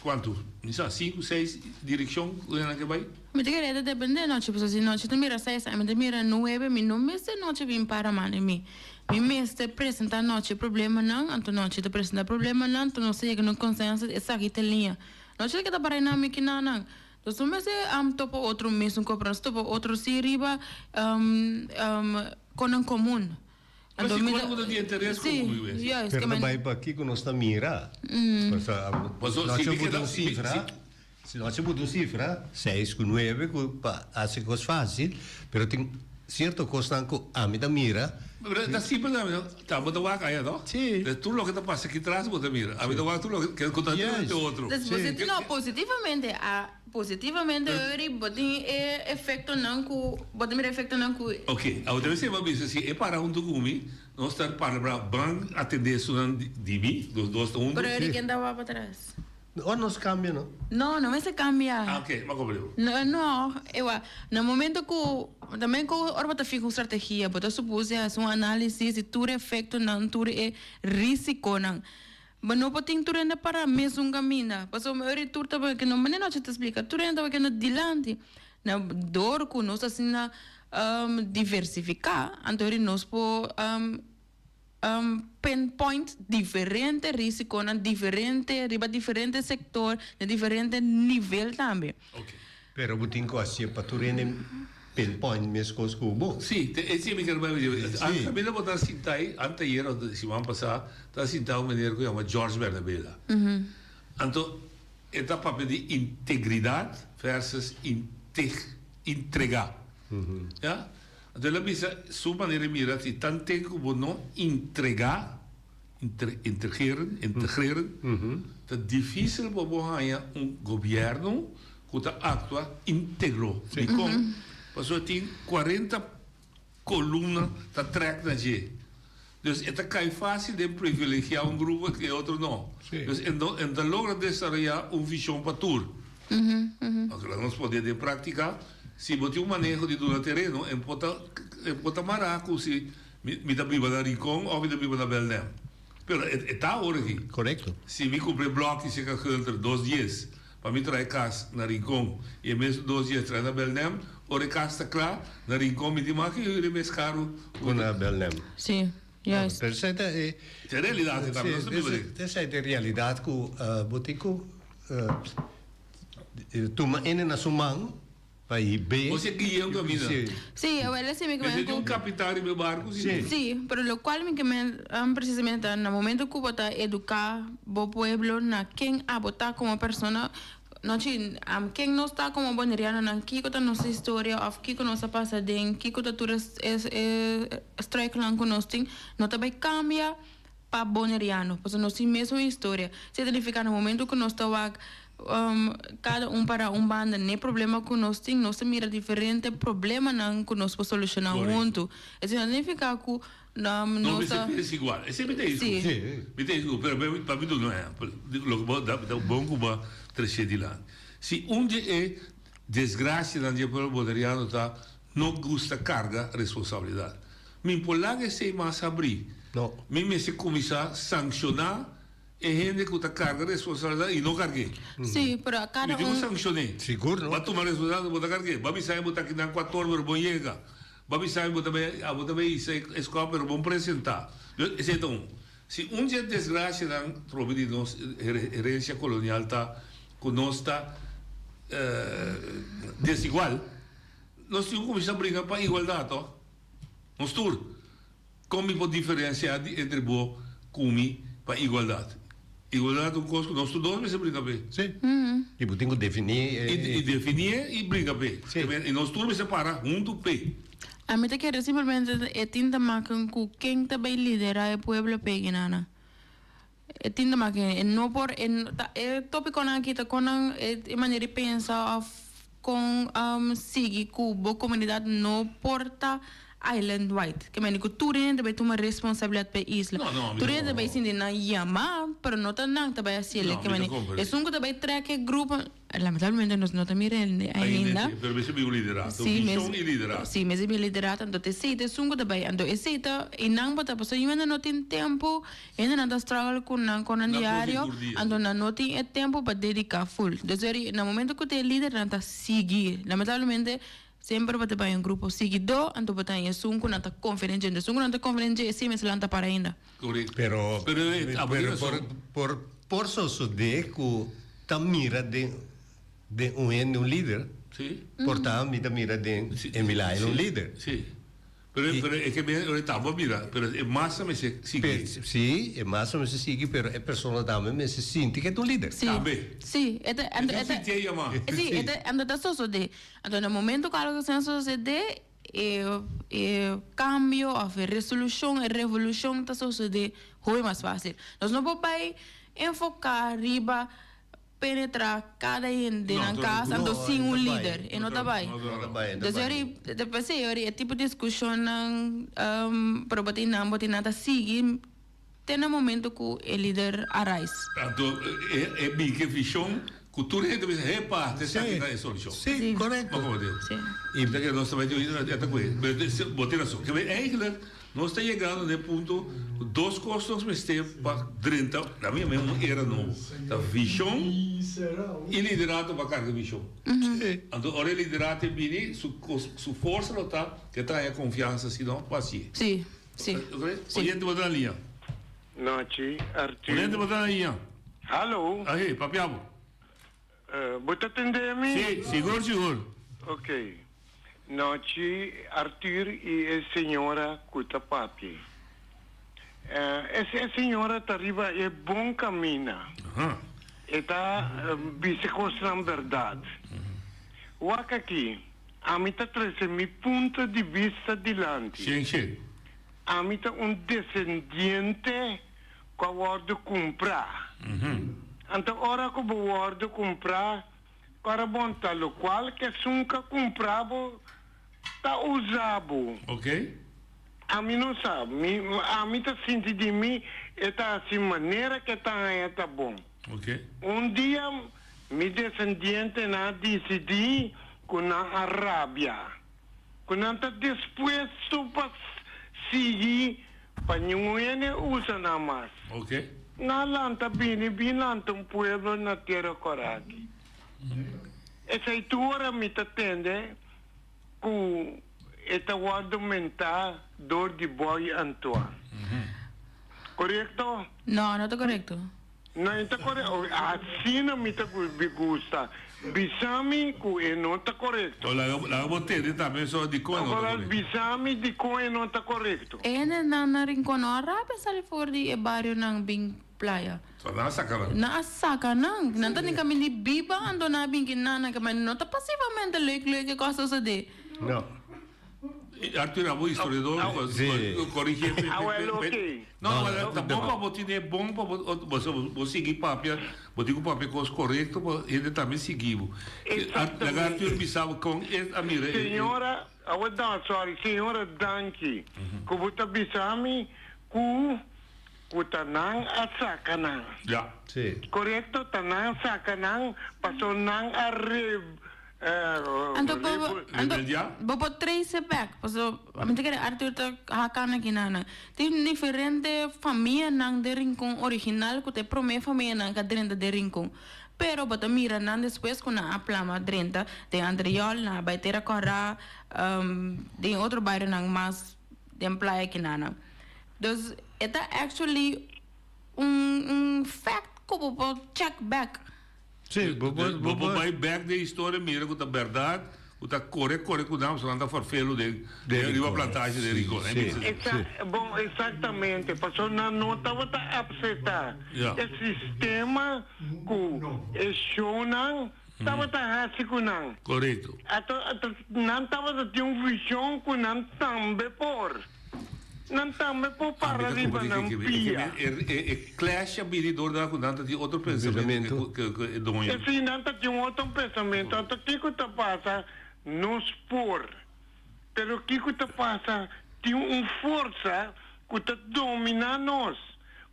kuantu? Mi sa, sinku, seis direkshon ku nan ke bai. Mi ta kere ta depende nochi, pasobra si nochi ta mira seis ami ta mira nuebe, mi no mester nochi bin para man di mi. Mi mester presenta nochi e problemanan, anto nochi ta presenta problemanan, anto nos ta yega na un konsenso esaki ta liña. Nochi ta keda para nan mi kinanan. Nos no mester topa otro mesun kos, pero nos topa otro si riba konan komun. Pero si cual cu ta di interes Sí, como mi wens. juist, Pero que ta men bai pa kico nos ta mira. Pasobra Paso, nos si a mi buta keda un si cifra, si si nos a buta un cifra, seis cu nuebe, cu pa haci cos facil, pero tin cierto cosnan cu ami ta mira. Pero ta simpel tambe, no? Ta bo ta wak aya, no? Sí. Pero tur loke ta pasa aki tras bo ta mira. Ami ta wak tur loke cu ta Juist. te otro. Dus Sí. posit no, positivamente a Positivamente ori bo tin e efectonan cu bo ta mira efectonan cu. Ok, awor debe ser bo a bisa si e para hunto cu mi, nos ta para ban atende esunnan di mi, nos dos ta hunto. Pero ori ken ta wak patras? Ora nos cambia no. No, no mester cambia. Ah ok, bo a comprende. No, no, ewa, na momento cu tambe cu ora bo ta fiha un strategia, bo ta supuse haci un analisis di tur e efectonan, tur e risiconan. Bo no por tin tur hende para mesun caminda, pasobra mi ora tur ta bai kendo, manera nochi ta splica, tur hende ta bai kendo dilanti. Na dor cu nos asina diversifica, anto ora nos por pinpoint diferente risiconan, diferente, riba diferente sector, na diferente nivel tambe. Pero bo tin cu hacié pa tur hende pinpoint mescos cu bo. Sí, te esei mi ker bai bisa. Sí. Caminda bo ta sinta ei, anteayer of siman pasá, ta sinta un meneer cu yama George Bernabela. Anto e ta papia di integridad versus integ, entrega. Ya? Anto el a bisa su manera di mira si tanten cu bo no entrega, Integreren, integreren, ta difícil pa bo haña un gobierno ku ta aktua íntegro. Dikon? Pasobra tin kuarenta kolumna ta trèk na dje. Dus e ta kai fásil den privilegiá un grupo i e otro no. Dus e no e no ta logra desaroyá un vishon pa tur. Oke, laga nos pone den práktika, si bo tin un maneho di duna tereno, e por ta e por ta mará ku si Mi ta biba na Rincon of mi ta biba na Belnem. Pero e ta awor aki. Korekto. Si mi kumpra e blòki serka Gunter dos dies pa mi traha e kas na Rincon i e mes dos dies traha na Belnem, ora e kas ta kla na Rincon mi tin mas ke hür e mes karu ku na Belnem. Sí, juist. Pero esei ta e. Ta e realidat e tambe, nos ta biba den. Esei ta e realidat ku bo tin ku tuma ene na su man. Pa i be. Bo si guia un caminda. Si. Sí, awel esei mi ke men Mester di ku. un capitan riba e barco si Sí. no. Sí, pero locual mi ke men precisamente ta na momento ku bo ta educa bo pueblo na ken abo ta como persona, no chi ken nos ta como bonerianonan, kiko ta nos historia of kiko nos a pasa den, kiko ta tur e e struikelnan ku nos tin, no ta bai cambia pa boneriano, pasobra nos tin mesun historia. Esei ta nifica na momento ku nos ta wak Kada un para un banda n'e problema ku nos tin, nos ta mira diferente problemanan ku nos por solushoná huntu. Esei no signifiká ku No nos mester ta. pensa igual. Esei mi ta discu. Sí. Mi ta discu, pero pa mi duna un ehèmpel, loke bo ta bon ku bo a trese dilanti. Si un di e desgrasianan di e pueblo boneriano ta no gusta karga responsabilidat. Mi por laga esei mas habrí. No. Mi mester kuminsá sankshoná E hende ku ta karga responsabilidat i no karg'é. Sí, pero kada Mi tin ku un. sankshon'é. Sigur no. Bo a tuma responsabilidat, bo ta karg'é. Bo a bisa bo ta kinan ku ator pero bo yega. Bo a bisa bo ta bai abo ta bai hisa e skòp pero bo presentá. Esei ta un. Si un dje desgrasianan trobe di nos herensia kolonial ta ku nos ta desigual, nos tin ku kuminsá bringa pa igualdat to. Nos tur. Kon mi por diferensiá di entre bo ku mi pa igualdat? Igualdat ta un kos ku nos tur dos mester bringa p'e. Sí. I bo tin ku definí e. I definié i bringa p'e. Sí. I nos tur mester para huntu p'e. Ami ta kere simplemente e tin ta maken ku ken ta bay liderá e pueblo p'e ginana. E tin ta maken e no por e ta e topikonan aki ta kon nan e manera di pensa òf kon sigui ku bo komunidat no por ta island wide. Ke mende ku tur hende ta bai tuma responsabilidat pa e isla. No, no, mi Tur ta hende ta bai sinti nan yamá, pero no ta nan ta bai hasiel. No, Ke mi ta mende komprendé. esun ku ta bai trek e grupo, lamentablemente nos no ta mira hende Ainda ainda. sí, pero mester bin un liderato, Sí, vishon i liderato. Sí, mester bin liderato. Anto esei ta esun ku ta bai. Anto esei ta, i nan bo ta, pasobra hende no tin tempu. Hendenan ta struggle ku nan konan Nan diario, por di tur dia, anto sí. nan no tin e tempu pa dediká full. Dus eri na momento ku ta e lider nan ta sigui. Lamentablemente semper bo ta bai un grupo siguidó, anto bo ta haña esun ku nan ta konfia den dje. Anto esun ku nan ta konfia den dje esei mester lanta para ainda. Korekto. Pero, Pero e abo tin pero rason. por, por, por sosodé ku ta mira den, den un hende un lider, Sí. por ta mi ta mira den Sí, Emilael un sí, lider. Sí. Pero pero e ke men ora ta bo mira, pero e masa mester sigui. Sí, e masa mester sigui, pero e persona tambe mester sinti ke ta un lider. Sí. Tambe. Sí, e ta E ta sinti e yama. Sí, e ta anto ta sosodé. Anto na momento ku algo asina sosodé, e e kambio òf e resolushon, e revolushon ta sosodé hopi mas fásil. Nos no por bai enfoká riba penetra cada hende den nan cas anto sin un lider e no ta bay dus yori ta p'esey yori e tipo discusionnan pero bo tin nan bo tin nan ta sigui te na momento cu e lider arise. Anto e bin cu e vision cu tur hende bisa hepa ta esaki ta e solucion. Si corecto. Bo como Si. Y ta kere nos ta bay tin e ta cu e bo tin razon. Eigenlijk Nos ta yegando na e punto ku dos kos nos mester pa drenta na mi un era nobo. Ta vishon i liderato pa karga vishon. Anto ora e liderato e bini su su forsa lo ta ku e ta haña konfiansa si no pa hasié. Sí, sí. Oyente bo ta na liña. Nochi, Arthur. Oyente bo ta na liña. Hallo. Ahe, papia bo. Bo ta tende mi? Sí, sigur, sigur. Ok. Nochi, Arthur i e señora ku ta papia. E señora ta riba e bon kamina. E ta bisa kosnan bèrdat. Wak aki, ami ta trese mi punto di bista dilanti. Shen, shen. Ami ta un desendiente ku a wòrdu kumprá. Anto ora ku bo wòrdu kumprá, ora bon ta lokual ku esun ku a kumprá bo ta usa bo. Oké. Ami no sa. Mi, ami ta sinti di mi e ta hasi manera ku e ta haña ta bon. Oké. Un dia mi desendientenan a disidí ku nan a rabia, ku nan ta dispuesto pa sigui. Pa ningun hende usa nan mas. Ok. Nan lanta bini bin lanta un pueblo na Tera Kòrá aki. Esei tur ora mi ta tende ku e ta wòrdu mentá dor di Boy Antoine. Korekto? No, no ta korekto. No e ta korekto. Asina mi ta gusta. Bisa mi ku e no ta korekto. Laga bo tende tambe so dikon e no ta korekto. Bisa mi dikon e no ta korekto. E hendenan na Rincon no a rabia sali for di e barionan bin playa. So nan a saka nan. Nan a saka nan. Nan ta den kaminda di biba anto nan a bin ki nan nan kaminda. No ta pasivamente leuk leuk e kos sosodé. No. Arthur abo historiador corrige No no ta bon pa bo tine bon pa bo bo sigui papia bo tin ku papia kos korekto pa hende tambe sigui bo. Laga Arthur bisa bo kon e a mira e. Señora awo dan sorry señora danki ku bo ta bisa mi ku Ku ta nan a saka nan. Ja. Sí. Korekto, ta nan a saka nan paso nan a re Anto bo bo anto Rebeldia? bo por trace back paso mi ta kere Arthur ta hakan aki nan nan. Tin diferente famianan den Rincon original ku ta e prome famianan ku a drenta den Rincon. Pero bo ta mira nan despues ku nan a plama drenta den Andriol, nan a bai Tera Kòrá, den otro barionan mas den playa kinanan. Dus e ta actually un un fact ku bo por check back. Sí, bo por Bo por bai back den historia mira ku ta bèrdat ku ta kore kore ku nan pasobra nan ta farfelu den den riba plantage den Rincon. Sí, sí. Exa bon exactamente pasobra nan no tabata apseptá e sistema ku e shownan tabata hasi ku nan. Korekto. Ato ato nan tabata tin un vision ku nan tambe por. Nan tambe por para riba nan pia. E clash a bini door da cu nan ta tin otro pensamento cu e doño. E si, nan ta tin un otro pensamento. Anto kico ta pasa? Nos por. Pero kico ta pasa? Tin un forsa cu ta domina nos,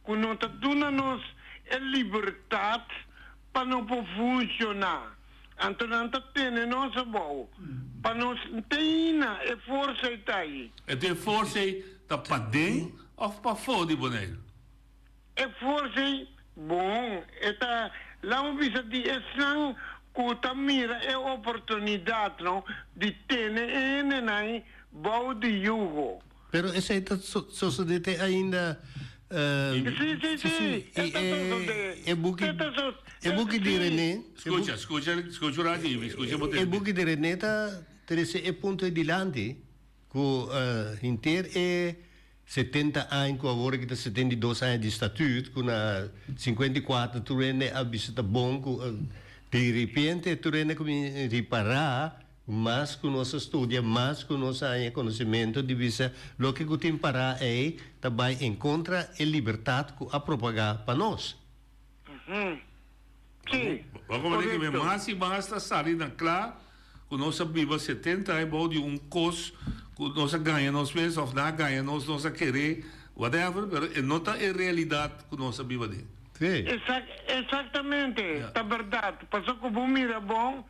cu no ta duna nos e libertad pa no por funciona. Anto nan ta tene nos abou pa nos nteina e forsa ei ta ei. Enton e forsa ei ta paden of pafó di Boneiru? E forsa ei, bon, e ta, laat mi bisa di esnan ku ta mira e oportunidat, no, di tene e hendenan ei bou di yugo. Pero esei ta sosodé te ainda. Sí, sí, sí. I e buki, e buki di René. Scucha, scucha, scucha un rato, Ivy, scucha bo E buki di René ta trese e punto ei dilanti ku henter e 70 aña ku awor aki ta 72 aña di statuut ku na 54 tur hende a bisa ta bon ku di repente tur hende a kuminsá ripará Mas ku nos a studia, mas ku nos a haña konosementu di bisa loke ku tin pará ei ta bai en kontra e libertat ku a propagá pa nos. Sí, Bo komprendé ku korekto. mas i mas ta sali na kla ku nos a biba 70 aña bou di un kos ku nos a gaña nos mes òf nan a gaña nos, nos a keré, whatever, pero e no ta e realidat ku nos a biba den. Sí. Exactamente, ta bèrdat. Pasobra ku bo mira bon,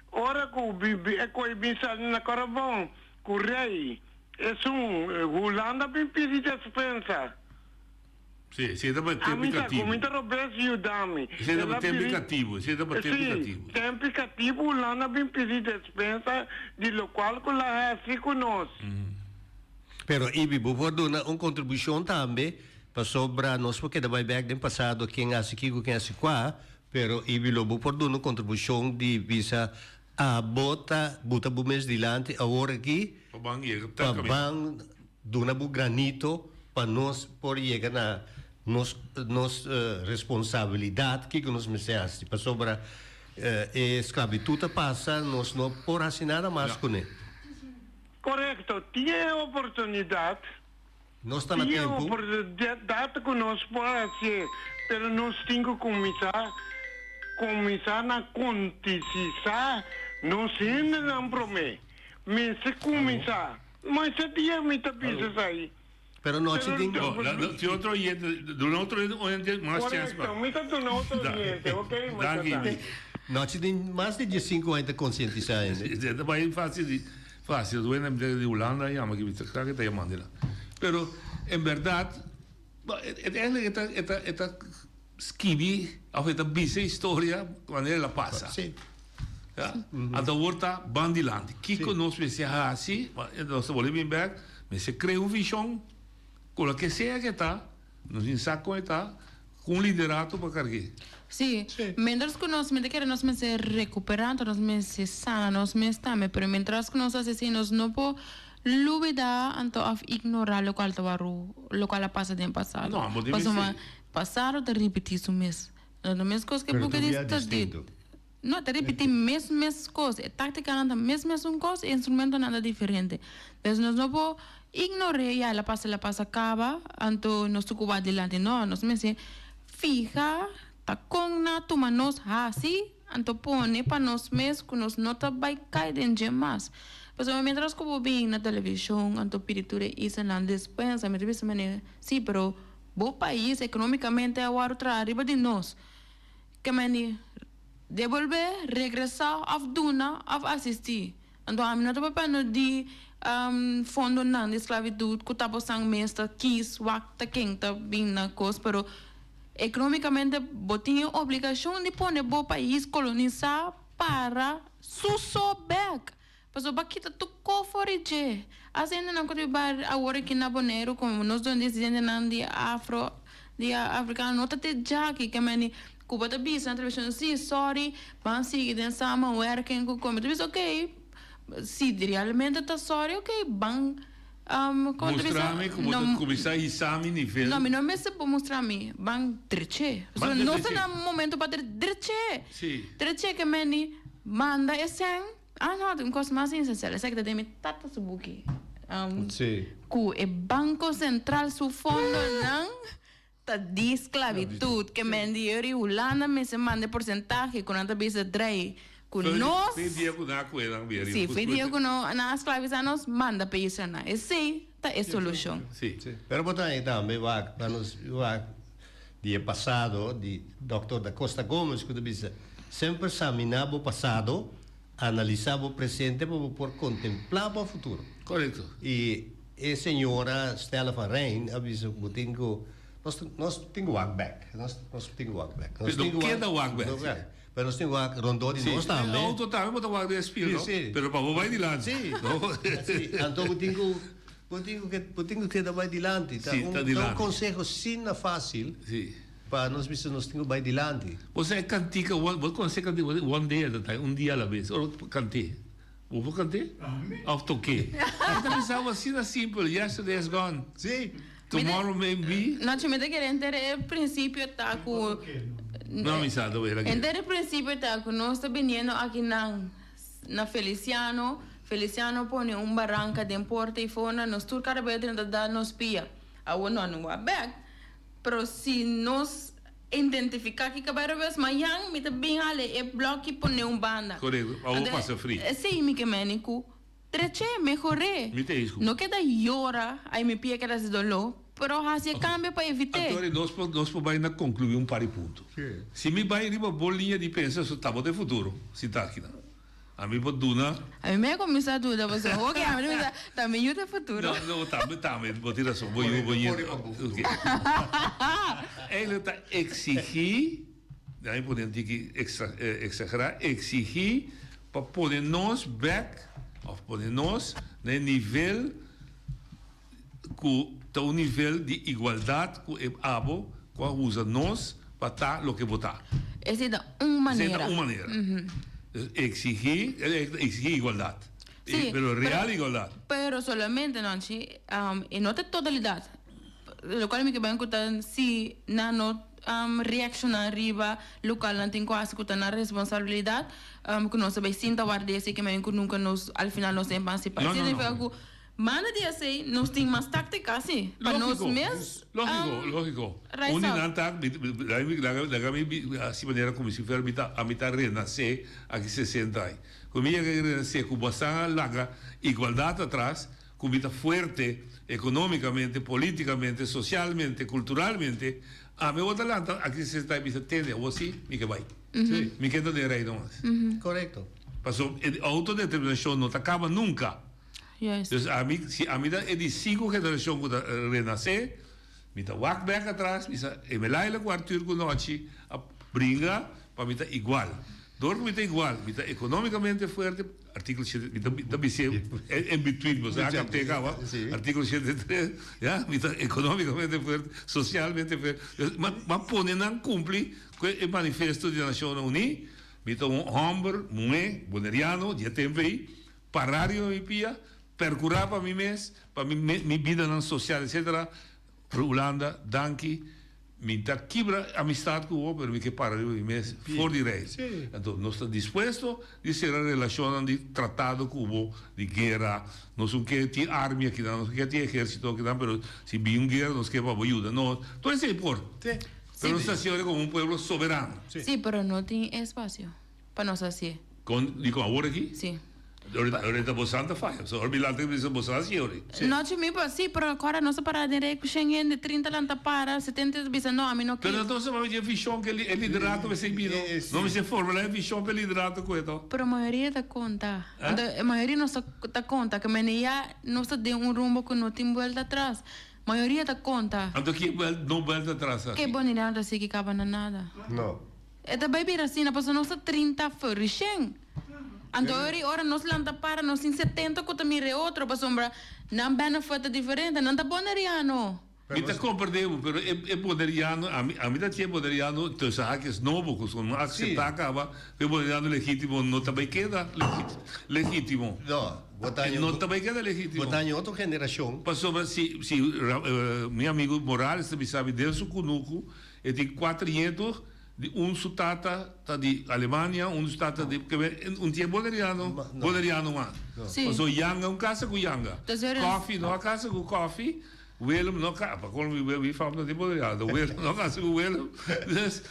Ora ku e koi bin sali na Korabon ku rei esun Hulanda bin pidi despensa. Sí, esei ta pa tempu Ami ta katibu. ku mi ta robes yuda mi. Esei ta El pa a tempu pidi katibu, esei ta pa tempu Sí, katibu. tempu katibu Hulanda bin pidi despensa di lokual ku la hasi ku nos. Pero Ibi, bo por duna un kontribushon tambe pasobra nos por keda bai bèk den pasado ken hasi kiko, ken hasi kua, Pero Ibi lo bo por duna un contribucion di bisa abo ta buta bo mes dilanti awor aki Pa ban yega pa ban duna bo granito pa nos por yega na nos nos responsabilidad kiko nos mester haci pasobra e sclavitud a pasa nos no por haci nada mas cune. Correcto, tin e oportunidad Nos ta na Tin e tempu. oportunidat ku nos por hasié, pero nos tin ku kuminsá kuminsá na kontisisá nos hendenan promé. Mester kuminsá. Masha dia mi ta bisa esei. Pero nochi Pero tin. No, la, la, si otro oyente, duna otro oyente mas chèns pa. Korekto, mi ta duna otro oyente, ok, masha Danki. danki. Nochi tin mas di diesinku aña ta konsientisá hende. Ta bai fásil di. Fácil, duende di Hulanda yama ki mi ta kla ke ta yamando la. Pero en berdad eigenlijk e ta e ta e ta skibi of e ta bisa e historia manera el a pasa. Sí. Ya. Anto awor ta ban dilanti. Kiko nos mester hasi? Nos ta bolbe bin bek, mester krea un vishon ku loke sea ke ta, nos tin sa kon e ta, ku un liderato pa karg'é. Sí. Mientras ku nos, mi ta kere nos mester rekuperá, anto nos mester sana nos mes tambe, pero mientras ku nos hasi así nos no por lubidá anto òf ignorá lokual ta wòrdu, lokual a pasa den pasado. No, bo debe Pasobra sí. pasado ta ripití su mes. No ta mes kos ke Pero bo tur ke dia ta di. distinto. No, ta ripití mes mes kos. E táktikanan ta mes mesun kos, e instrumentonan ta diferente. Dus nos no por ignor'é, ya el a pasa, el a pasa kaba, anto nos tur ku wak dilanti. No, nos mester fiha ta kon nan a tuma nos hasi, anto pone pa nos mes ku nos no ta bai kai den dje mas. Pasobra mientras ku bo bin na televishon anto pidi tur e islanan despensa, mi ta bisa manera, sí, pero bo pais ekonómikamente a wòrdu traha riba di nos. Ke meni debolbé, regresá òf duna òf asistí. Anto ami no ta papia di fondonan di sklabitut ku tabosan mes ta kis wak ta ken ta bin na kos, pero ekonómikamente bo tin e obligashon di pone bo pais kolonisá para su so bèk. Pasobra bo a kita tur kos for di dje. As hendenan ku ta biba awor aki na Boneiru komo nos don disidentenan di afro, di afrikano no ta te djaki ke meni ku bo ta bisa na televishon si sorry ban sigui den samenwerking ku komi ta bisa ok si realmente ta sorry ok ban komo ta bisa Mustra mi ku bo ta kuminsá hisa mi nivel. No mi no mester bo mustra mi ban dreche Ban pasobra no dreche. ta na momento pa dreche Si. dreche ke meni manda e sèn. Ah no, un kos mas esencial, esaki ta den mi tata su buki. Sí. Ku e Banko Sentral su fondonan ta di sklabitut. Ke men di eur i Hulanda mester manda e porsentahe ku nan ta bisa drei ku nos. Fe dia ku nan a kue nan bia riba. Sí, fe dia ku nan a sklavisa nos, manda pa isla nan. Esei ta e solushon. Sí. Pero bo ta haña tambe wak pa nos wak di e pasado di Dòkter Da Costa Gomez ku ta bisa semper samina bo pasado. Analisá bo presente pa bo por kontemplá bo futuro. Korekto. I e señora Stella van Rijn a bisa ku bo tin ku, nos nos tin ku wak bèk, nos nos tin ku wak bèk. Nos tin ku wak. Keda wak bèk. No, pero nos tin ku wak rondó di nos tambe. Si, auto tambe bo ta wak den e spiel, no? Si, si. Pero pa bo bai dilanti. Si. Si, anto bo tin ku, bo tin ku bo tin ku keda bai dilanti. Si, ta dilanti. Ta un konseho asina fásil. Si. Pa nos bisa nos tin ku bai dilanti. Bo sa e kantika, bo konosé kantika one day at a time, un dia a la bes, ora bo kant'é. Bo por kant'é? Òf tok'é? Mi ta pensa algo asina simpel, yesterday has gone. Sí. Tomorrow may be. Nochi mi ta kere henter e prinsipio ta ku. No mi sa ta wera ke. Henter e prinsipio ta ku nos ta biniendo akinan na Feliciano, Feliciano pone un baranka den porta i fona, nos tur kada bes ta da nos pia. Awor no a wak bèk. Pero si nos identifica ki cabay robes, mañan mi ta bin hale e bloki pone un banda. Correcto, pa bo pasa fri. Esey mi ke meni cu treche, mehore. Mi ta escu. No keda yora, ay mi pia keda haci dolor, pero haci e cambio pa evite. Anto nos por nos por bay na conclui un par di punto. Si mi bay riba bo liña di pensa, so ta bo ta e futuro, si ta aki nan. Ami por duna. Ami me a cuminsa duda pasobra hopi ami ta bisa ta mi yu ta e futuro. No, no, tambe, tambe, bo tin razon, bo yu, bo yu. Oké. Eigenlijk ta exigí, ya mi pone un tiki exagerá, exigí pa pone nos bek, of pone nos na e nivel ku ta un nivel di igualdat ku e abo ku a usa nos pa ta loke bo ta. Esei ta un manera. Esei ta un manera. Exigí, exigí igualdat. Sí, pero real igualdat. Pero solamente, Nonchi, e no ta totalidat. Lokual mi ke bai ku ta si nan no reakshoná riba lokual nan tin ku hasi ku ta nan responsabilidat, ku nos ta bai sinta warda esei ke men ku nunka nos al final nos ta emansipá. No, no, no. Significa ku Manda di esei nos tin mas táctica si, pa nos mes Lógico, lógico. rise Un di up. nan ta, laga mi hasi manera como si fuera mi ta, ami ta renacé aki 60 aña. Cu mi yega renacé cu bosan a laga igualdad atras, cu mi ta fuerte economicamente, politicamente, socialmente, culturalmente, ami awor ta lanta aki 60 aña bisa tende awor si mi ke bay. Mi ke ta den reino mas. Correcto. Pasobra e autodeterminacion no ta caba nunca. Juist. Dus ami, si ami ta e di sinku generashon ku ta renasé, mi ta wak bèk atras, mi sa Emelaila ku Arthur ku Nochi a bringa pa mi ta igual. Dor ku mi ta igual, mi ta ekonómikamente fuerte, artíkulo shete, mi ta mi ta bis'é in between, bo sa a kapt'é kaba, artíkulo 73, ya, mi ta ekonómikamente fuerte, sosialmente fuerte. Dus m'a m'a pone nan kumpli ku e manifesto di Nashonnan Uní, mi ta un hòmber, muhé, boneriano, di e tempu ei, Pará riba mi pia, percurá pa mi mes, pa mi mi bidanan social etcetera, Hulanda, danki, mi ta kibra amistad cu bo, pero mi ke para riba mi mes for di reis. Anto nos ta dispuesto di cera relacionnan di tratado cu bo, di guera, nos un ke tin army akinan, nos un ke tin ehercito akinan, pero si bin un guera nos ke pa bo yuda nos, tur esey por. Pero nos ta haci ora como un pueblo soberano. Sí, pero no tin espacio. Pa nos hacié. Con di con awor aki? Sí. Ahorita, ahorita bo santa faya. So ora mi lanta mi bisa bo sa haci ori. Sí. Nochi mi pa, sí, pero ahora nos a para den rei cu shen hende, 30 lanta para, 70 ta bisa no, ami no Pero kier. entonces mami dje vision cu e liderato mester bino. No mester formula e vision pa e liderato cu e to. Pero mayoria ta conta. Anto e mayoria nos ta ta conta cu mene ya nos ta den un rumbo cu no tin buelta atras. Mayoria ta conta. Anto ki no buelta atras aki? Ke boneriano ta sigui caba na nada. No. E ta bai bira asina pasobra nos ta 30 furisheng. Anto ori ora nos lanta para nos tin 70 ku ta mira e otro pasobra nan benefit ta diferente. Nan ta boneriano. Mi ta comprende bo, pero e e boneriano, ami ami ta tin e boneriano tussen haakjes nobo ku no acepta caba ku e boneriano legitimo no ta bai keda legitimo. No, bo ta E no ta bai keda legitimo. Bo ta haña otro generacion. Pasobra si si mi amigo Morales ta bisa mi den su kunuku E tin kuater nieto, di un su tata ta di Alemania, un su tata di, un tin e boneriano, boneriano mas. Pasobra Yanga un kasa ku Yanga, Koffie no a kasa ku Koffie, Willem no a, pa kolmo mi fam no tin boneriano, Willem no a kasa ku Willem, dus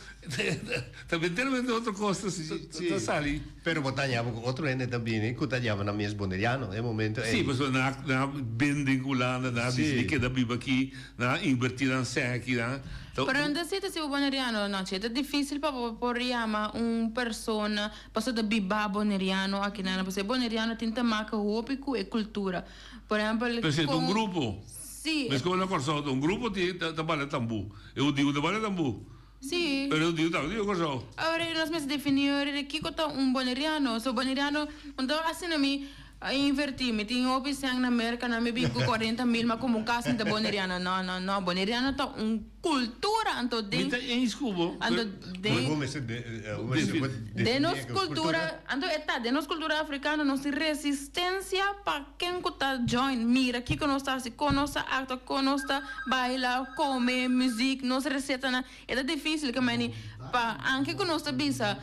ta enteramente otro kos ta sali. Pero bo ta haña bo ku otro hende ta bini ku ta yama nan mes boneriano e momento ei. Sí, pasobra nan a nan a bende ku Hulanda, nan a disidi keda biba aki, nan a inverti nan sèn aki, nan ta. Pero nan ta si ta si bo boneriano no, che ta dificil pa bo por yama un persona pasobra ta biba boneriano aki nan, pasobra e boneriano tin te maka hopi ku e kultura. Por ehempel, Pero si ta un kon grupo. Sí. Meskos na Kòrsou ta un grupo tin ta bala tambú. E hudiu ta bala tambú. Sí. Pero Dios ta di Kòrsou. Awor nos mester definí ora di kiko ta un boneriano. So boneriano, anto asina mi a invertí, mi tin hopi sèn na Merka, nan mi bin ku 40.000, ma komo kas mi ta boneriano. No, no, no, boneriano ta un kultura, anto Mi den ta eens ku bo, anto pero den Bo mester de, bo mester por den definí nos e kultura, kultura. anto e ta den nos kultura afrikano nos tin resistensia pa Ken ku ta join, mira kiko nos ta hasi, kon nos ta aktua, kon nos ta baila, kome, muzik, nos resetanan. E ta difísil ke meni pa anke ku nos ta bisa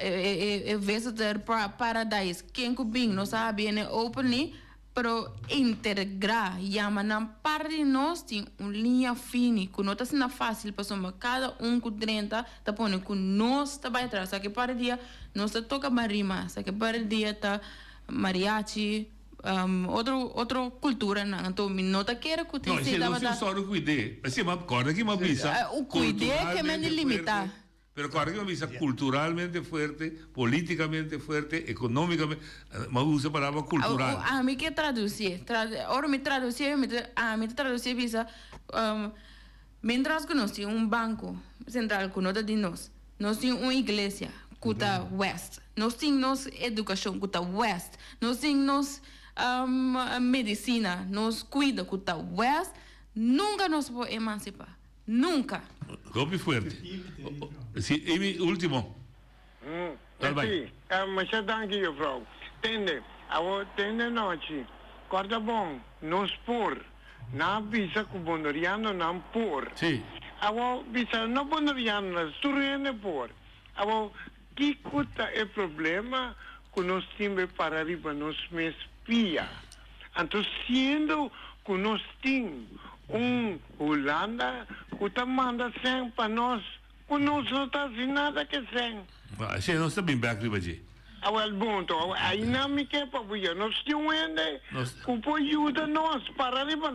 e visitor paradise ken ku bin nos a habi hende openly, pero integrá, yama nan parti di nos tin un liña fini ku no ta asina fásil pasobra kada un ku drenta ta pone ku nos ta bai atras. Sa ke par di dia nos ta toka barima, sa ke par di dia ta. Mariachi, otro otro culturanan. Anto mi no ta kere cu No, si esei no tabata. si un sòru cuid'é. Esei ma kòrda ki mi a bisa U cuid'é ke men di culturalmente limitá. fuerte, pero kòrda ki mi a bisa culturalmente fuerte, políticamente fuerte, económicamente, mi a usa palabra cultural. Ami ke traducié. Ora mi traducié mi ta ami ta traducié bisa mientras cu nos tin un banco central cu no ta di nos. Nos tin un iglesia ku ta west. Nos tin nos edukashon ku ta west. Nos tin nos medisina, nos kuido ku ta west. Nunka nos por emansipá. Nunka. Hopi fuerte. Si, Amy, ultimo. Dal bai. Si, masha danki juffrouw. Tende, awor tende nochi. Kòrda bon, nos por. Nan a bisa ku bonerianonan por. Sí. Awor bisa no bonerianonan, tur hende por. Awor, kiko ta e problema ku nos tin be para riba nos mes pia? Anto siendo ku nos tin un Hulanda ku ta manda sèn pa nos, ku nos no ta hasi nada ku e sèn. Esei nos ta bin bèk riba dje. Awel bon to, aina mi ke pa buya. Nos tin un hende ku por yuda nos para riba,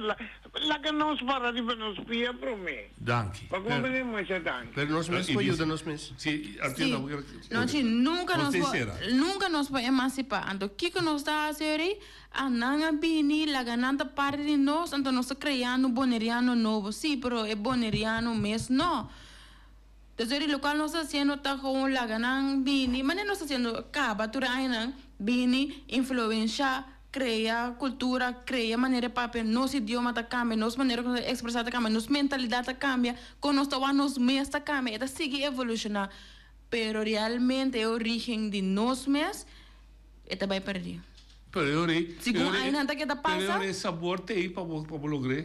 laga nos para riba nos pia promé. Danki. Pa ku bini masha danki. Pero nos mes por yuda nos mes. Si, Arturo, Si. No, si, nunka nos por, nunka nos por emansipá. Anto kiko nos ta hasi ori? A nan a bini, laga nan ta parti di nos, anto nos ta kreando un boneriano nobo. Si, pero e boneriano mes no. Entonces ori locual nos ta haciendo ta gewoon laga nan bini, manera nos ta haciendo caba tur e añanan, bini, influencia, crea cultura, crea manera di papia, nos idioma ta cambia, nos manera con nos ta expresa ta cambia, nos mentalidad ta cambia, con nos ta wak nos mes ta cambia, e ta sigui evoluciona, pero realmente e origen di nos mes e ta bay perdi. Pero e ori, Segun añanan ta keda pasa. Pero e ori e sabor ta ei pa bo pa bo logr'é.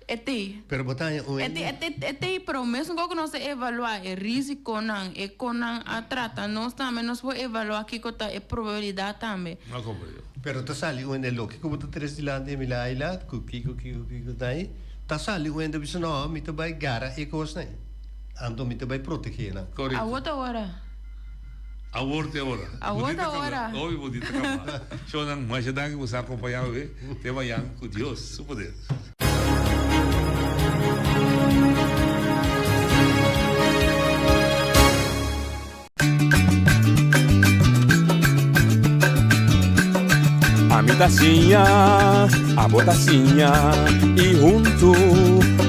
E t'ei. Pero bo ta haña un E t'ei, e t'ei, e t'ei, pero mesun kos ku nos ta evaluá e risikonan, e kon nan a trata nos tambe, nos por evaluá kiko ta e probabilidat tambe. No komprendé. Pero ta sali un hende loke ku bo ta tres dilanti e Milaila, ku kiko, kiko, kiko ta ei, ta sali un hende bisa no, mi ta bai gara e kosnan ei. Anto mi ta bai protegé nan. Korekto. Awor ta ora. Awor te ora. Awor ta ora. Hopi bonita kaba. Shownan, masha danki ku sa akompañá awe. Te mañan ku Dios su poder. Ami ta siña, abo ta siña y huntu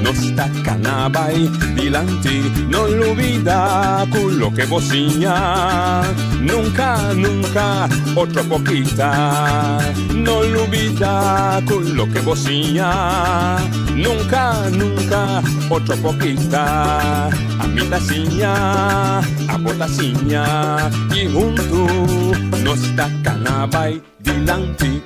nos ta cana bay dilanti. No lubida cu loke bo siña nunca, nunca otro por kita. No lubida cu loke bo siña nunca, nunca otro por kita. Ami ta siña, abo ta siña y huntu nos ta cana bay dilanti.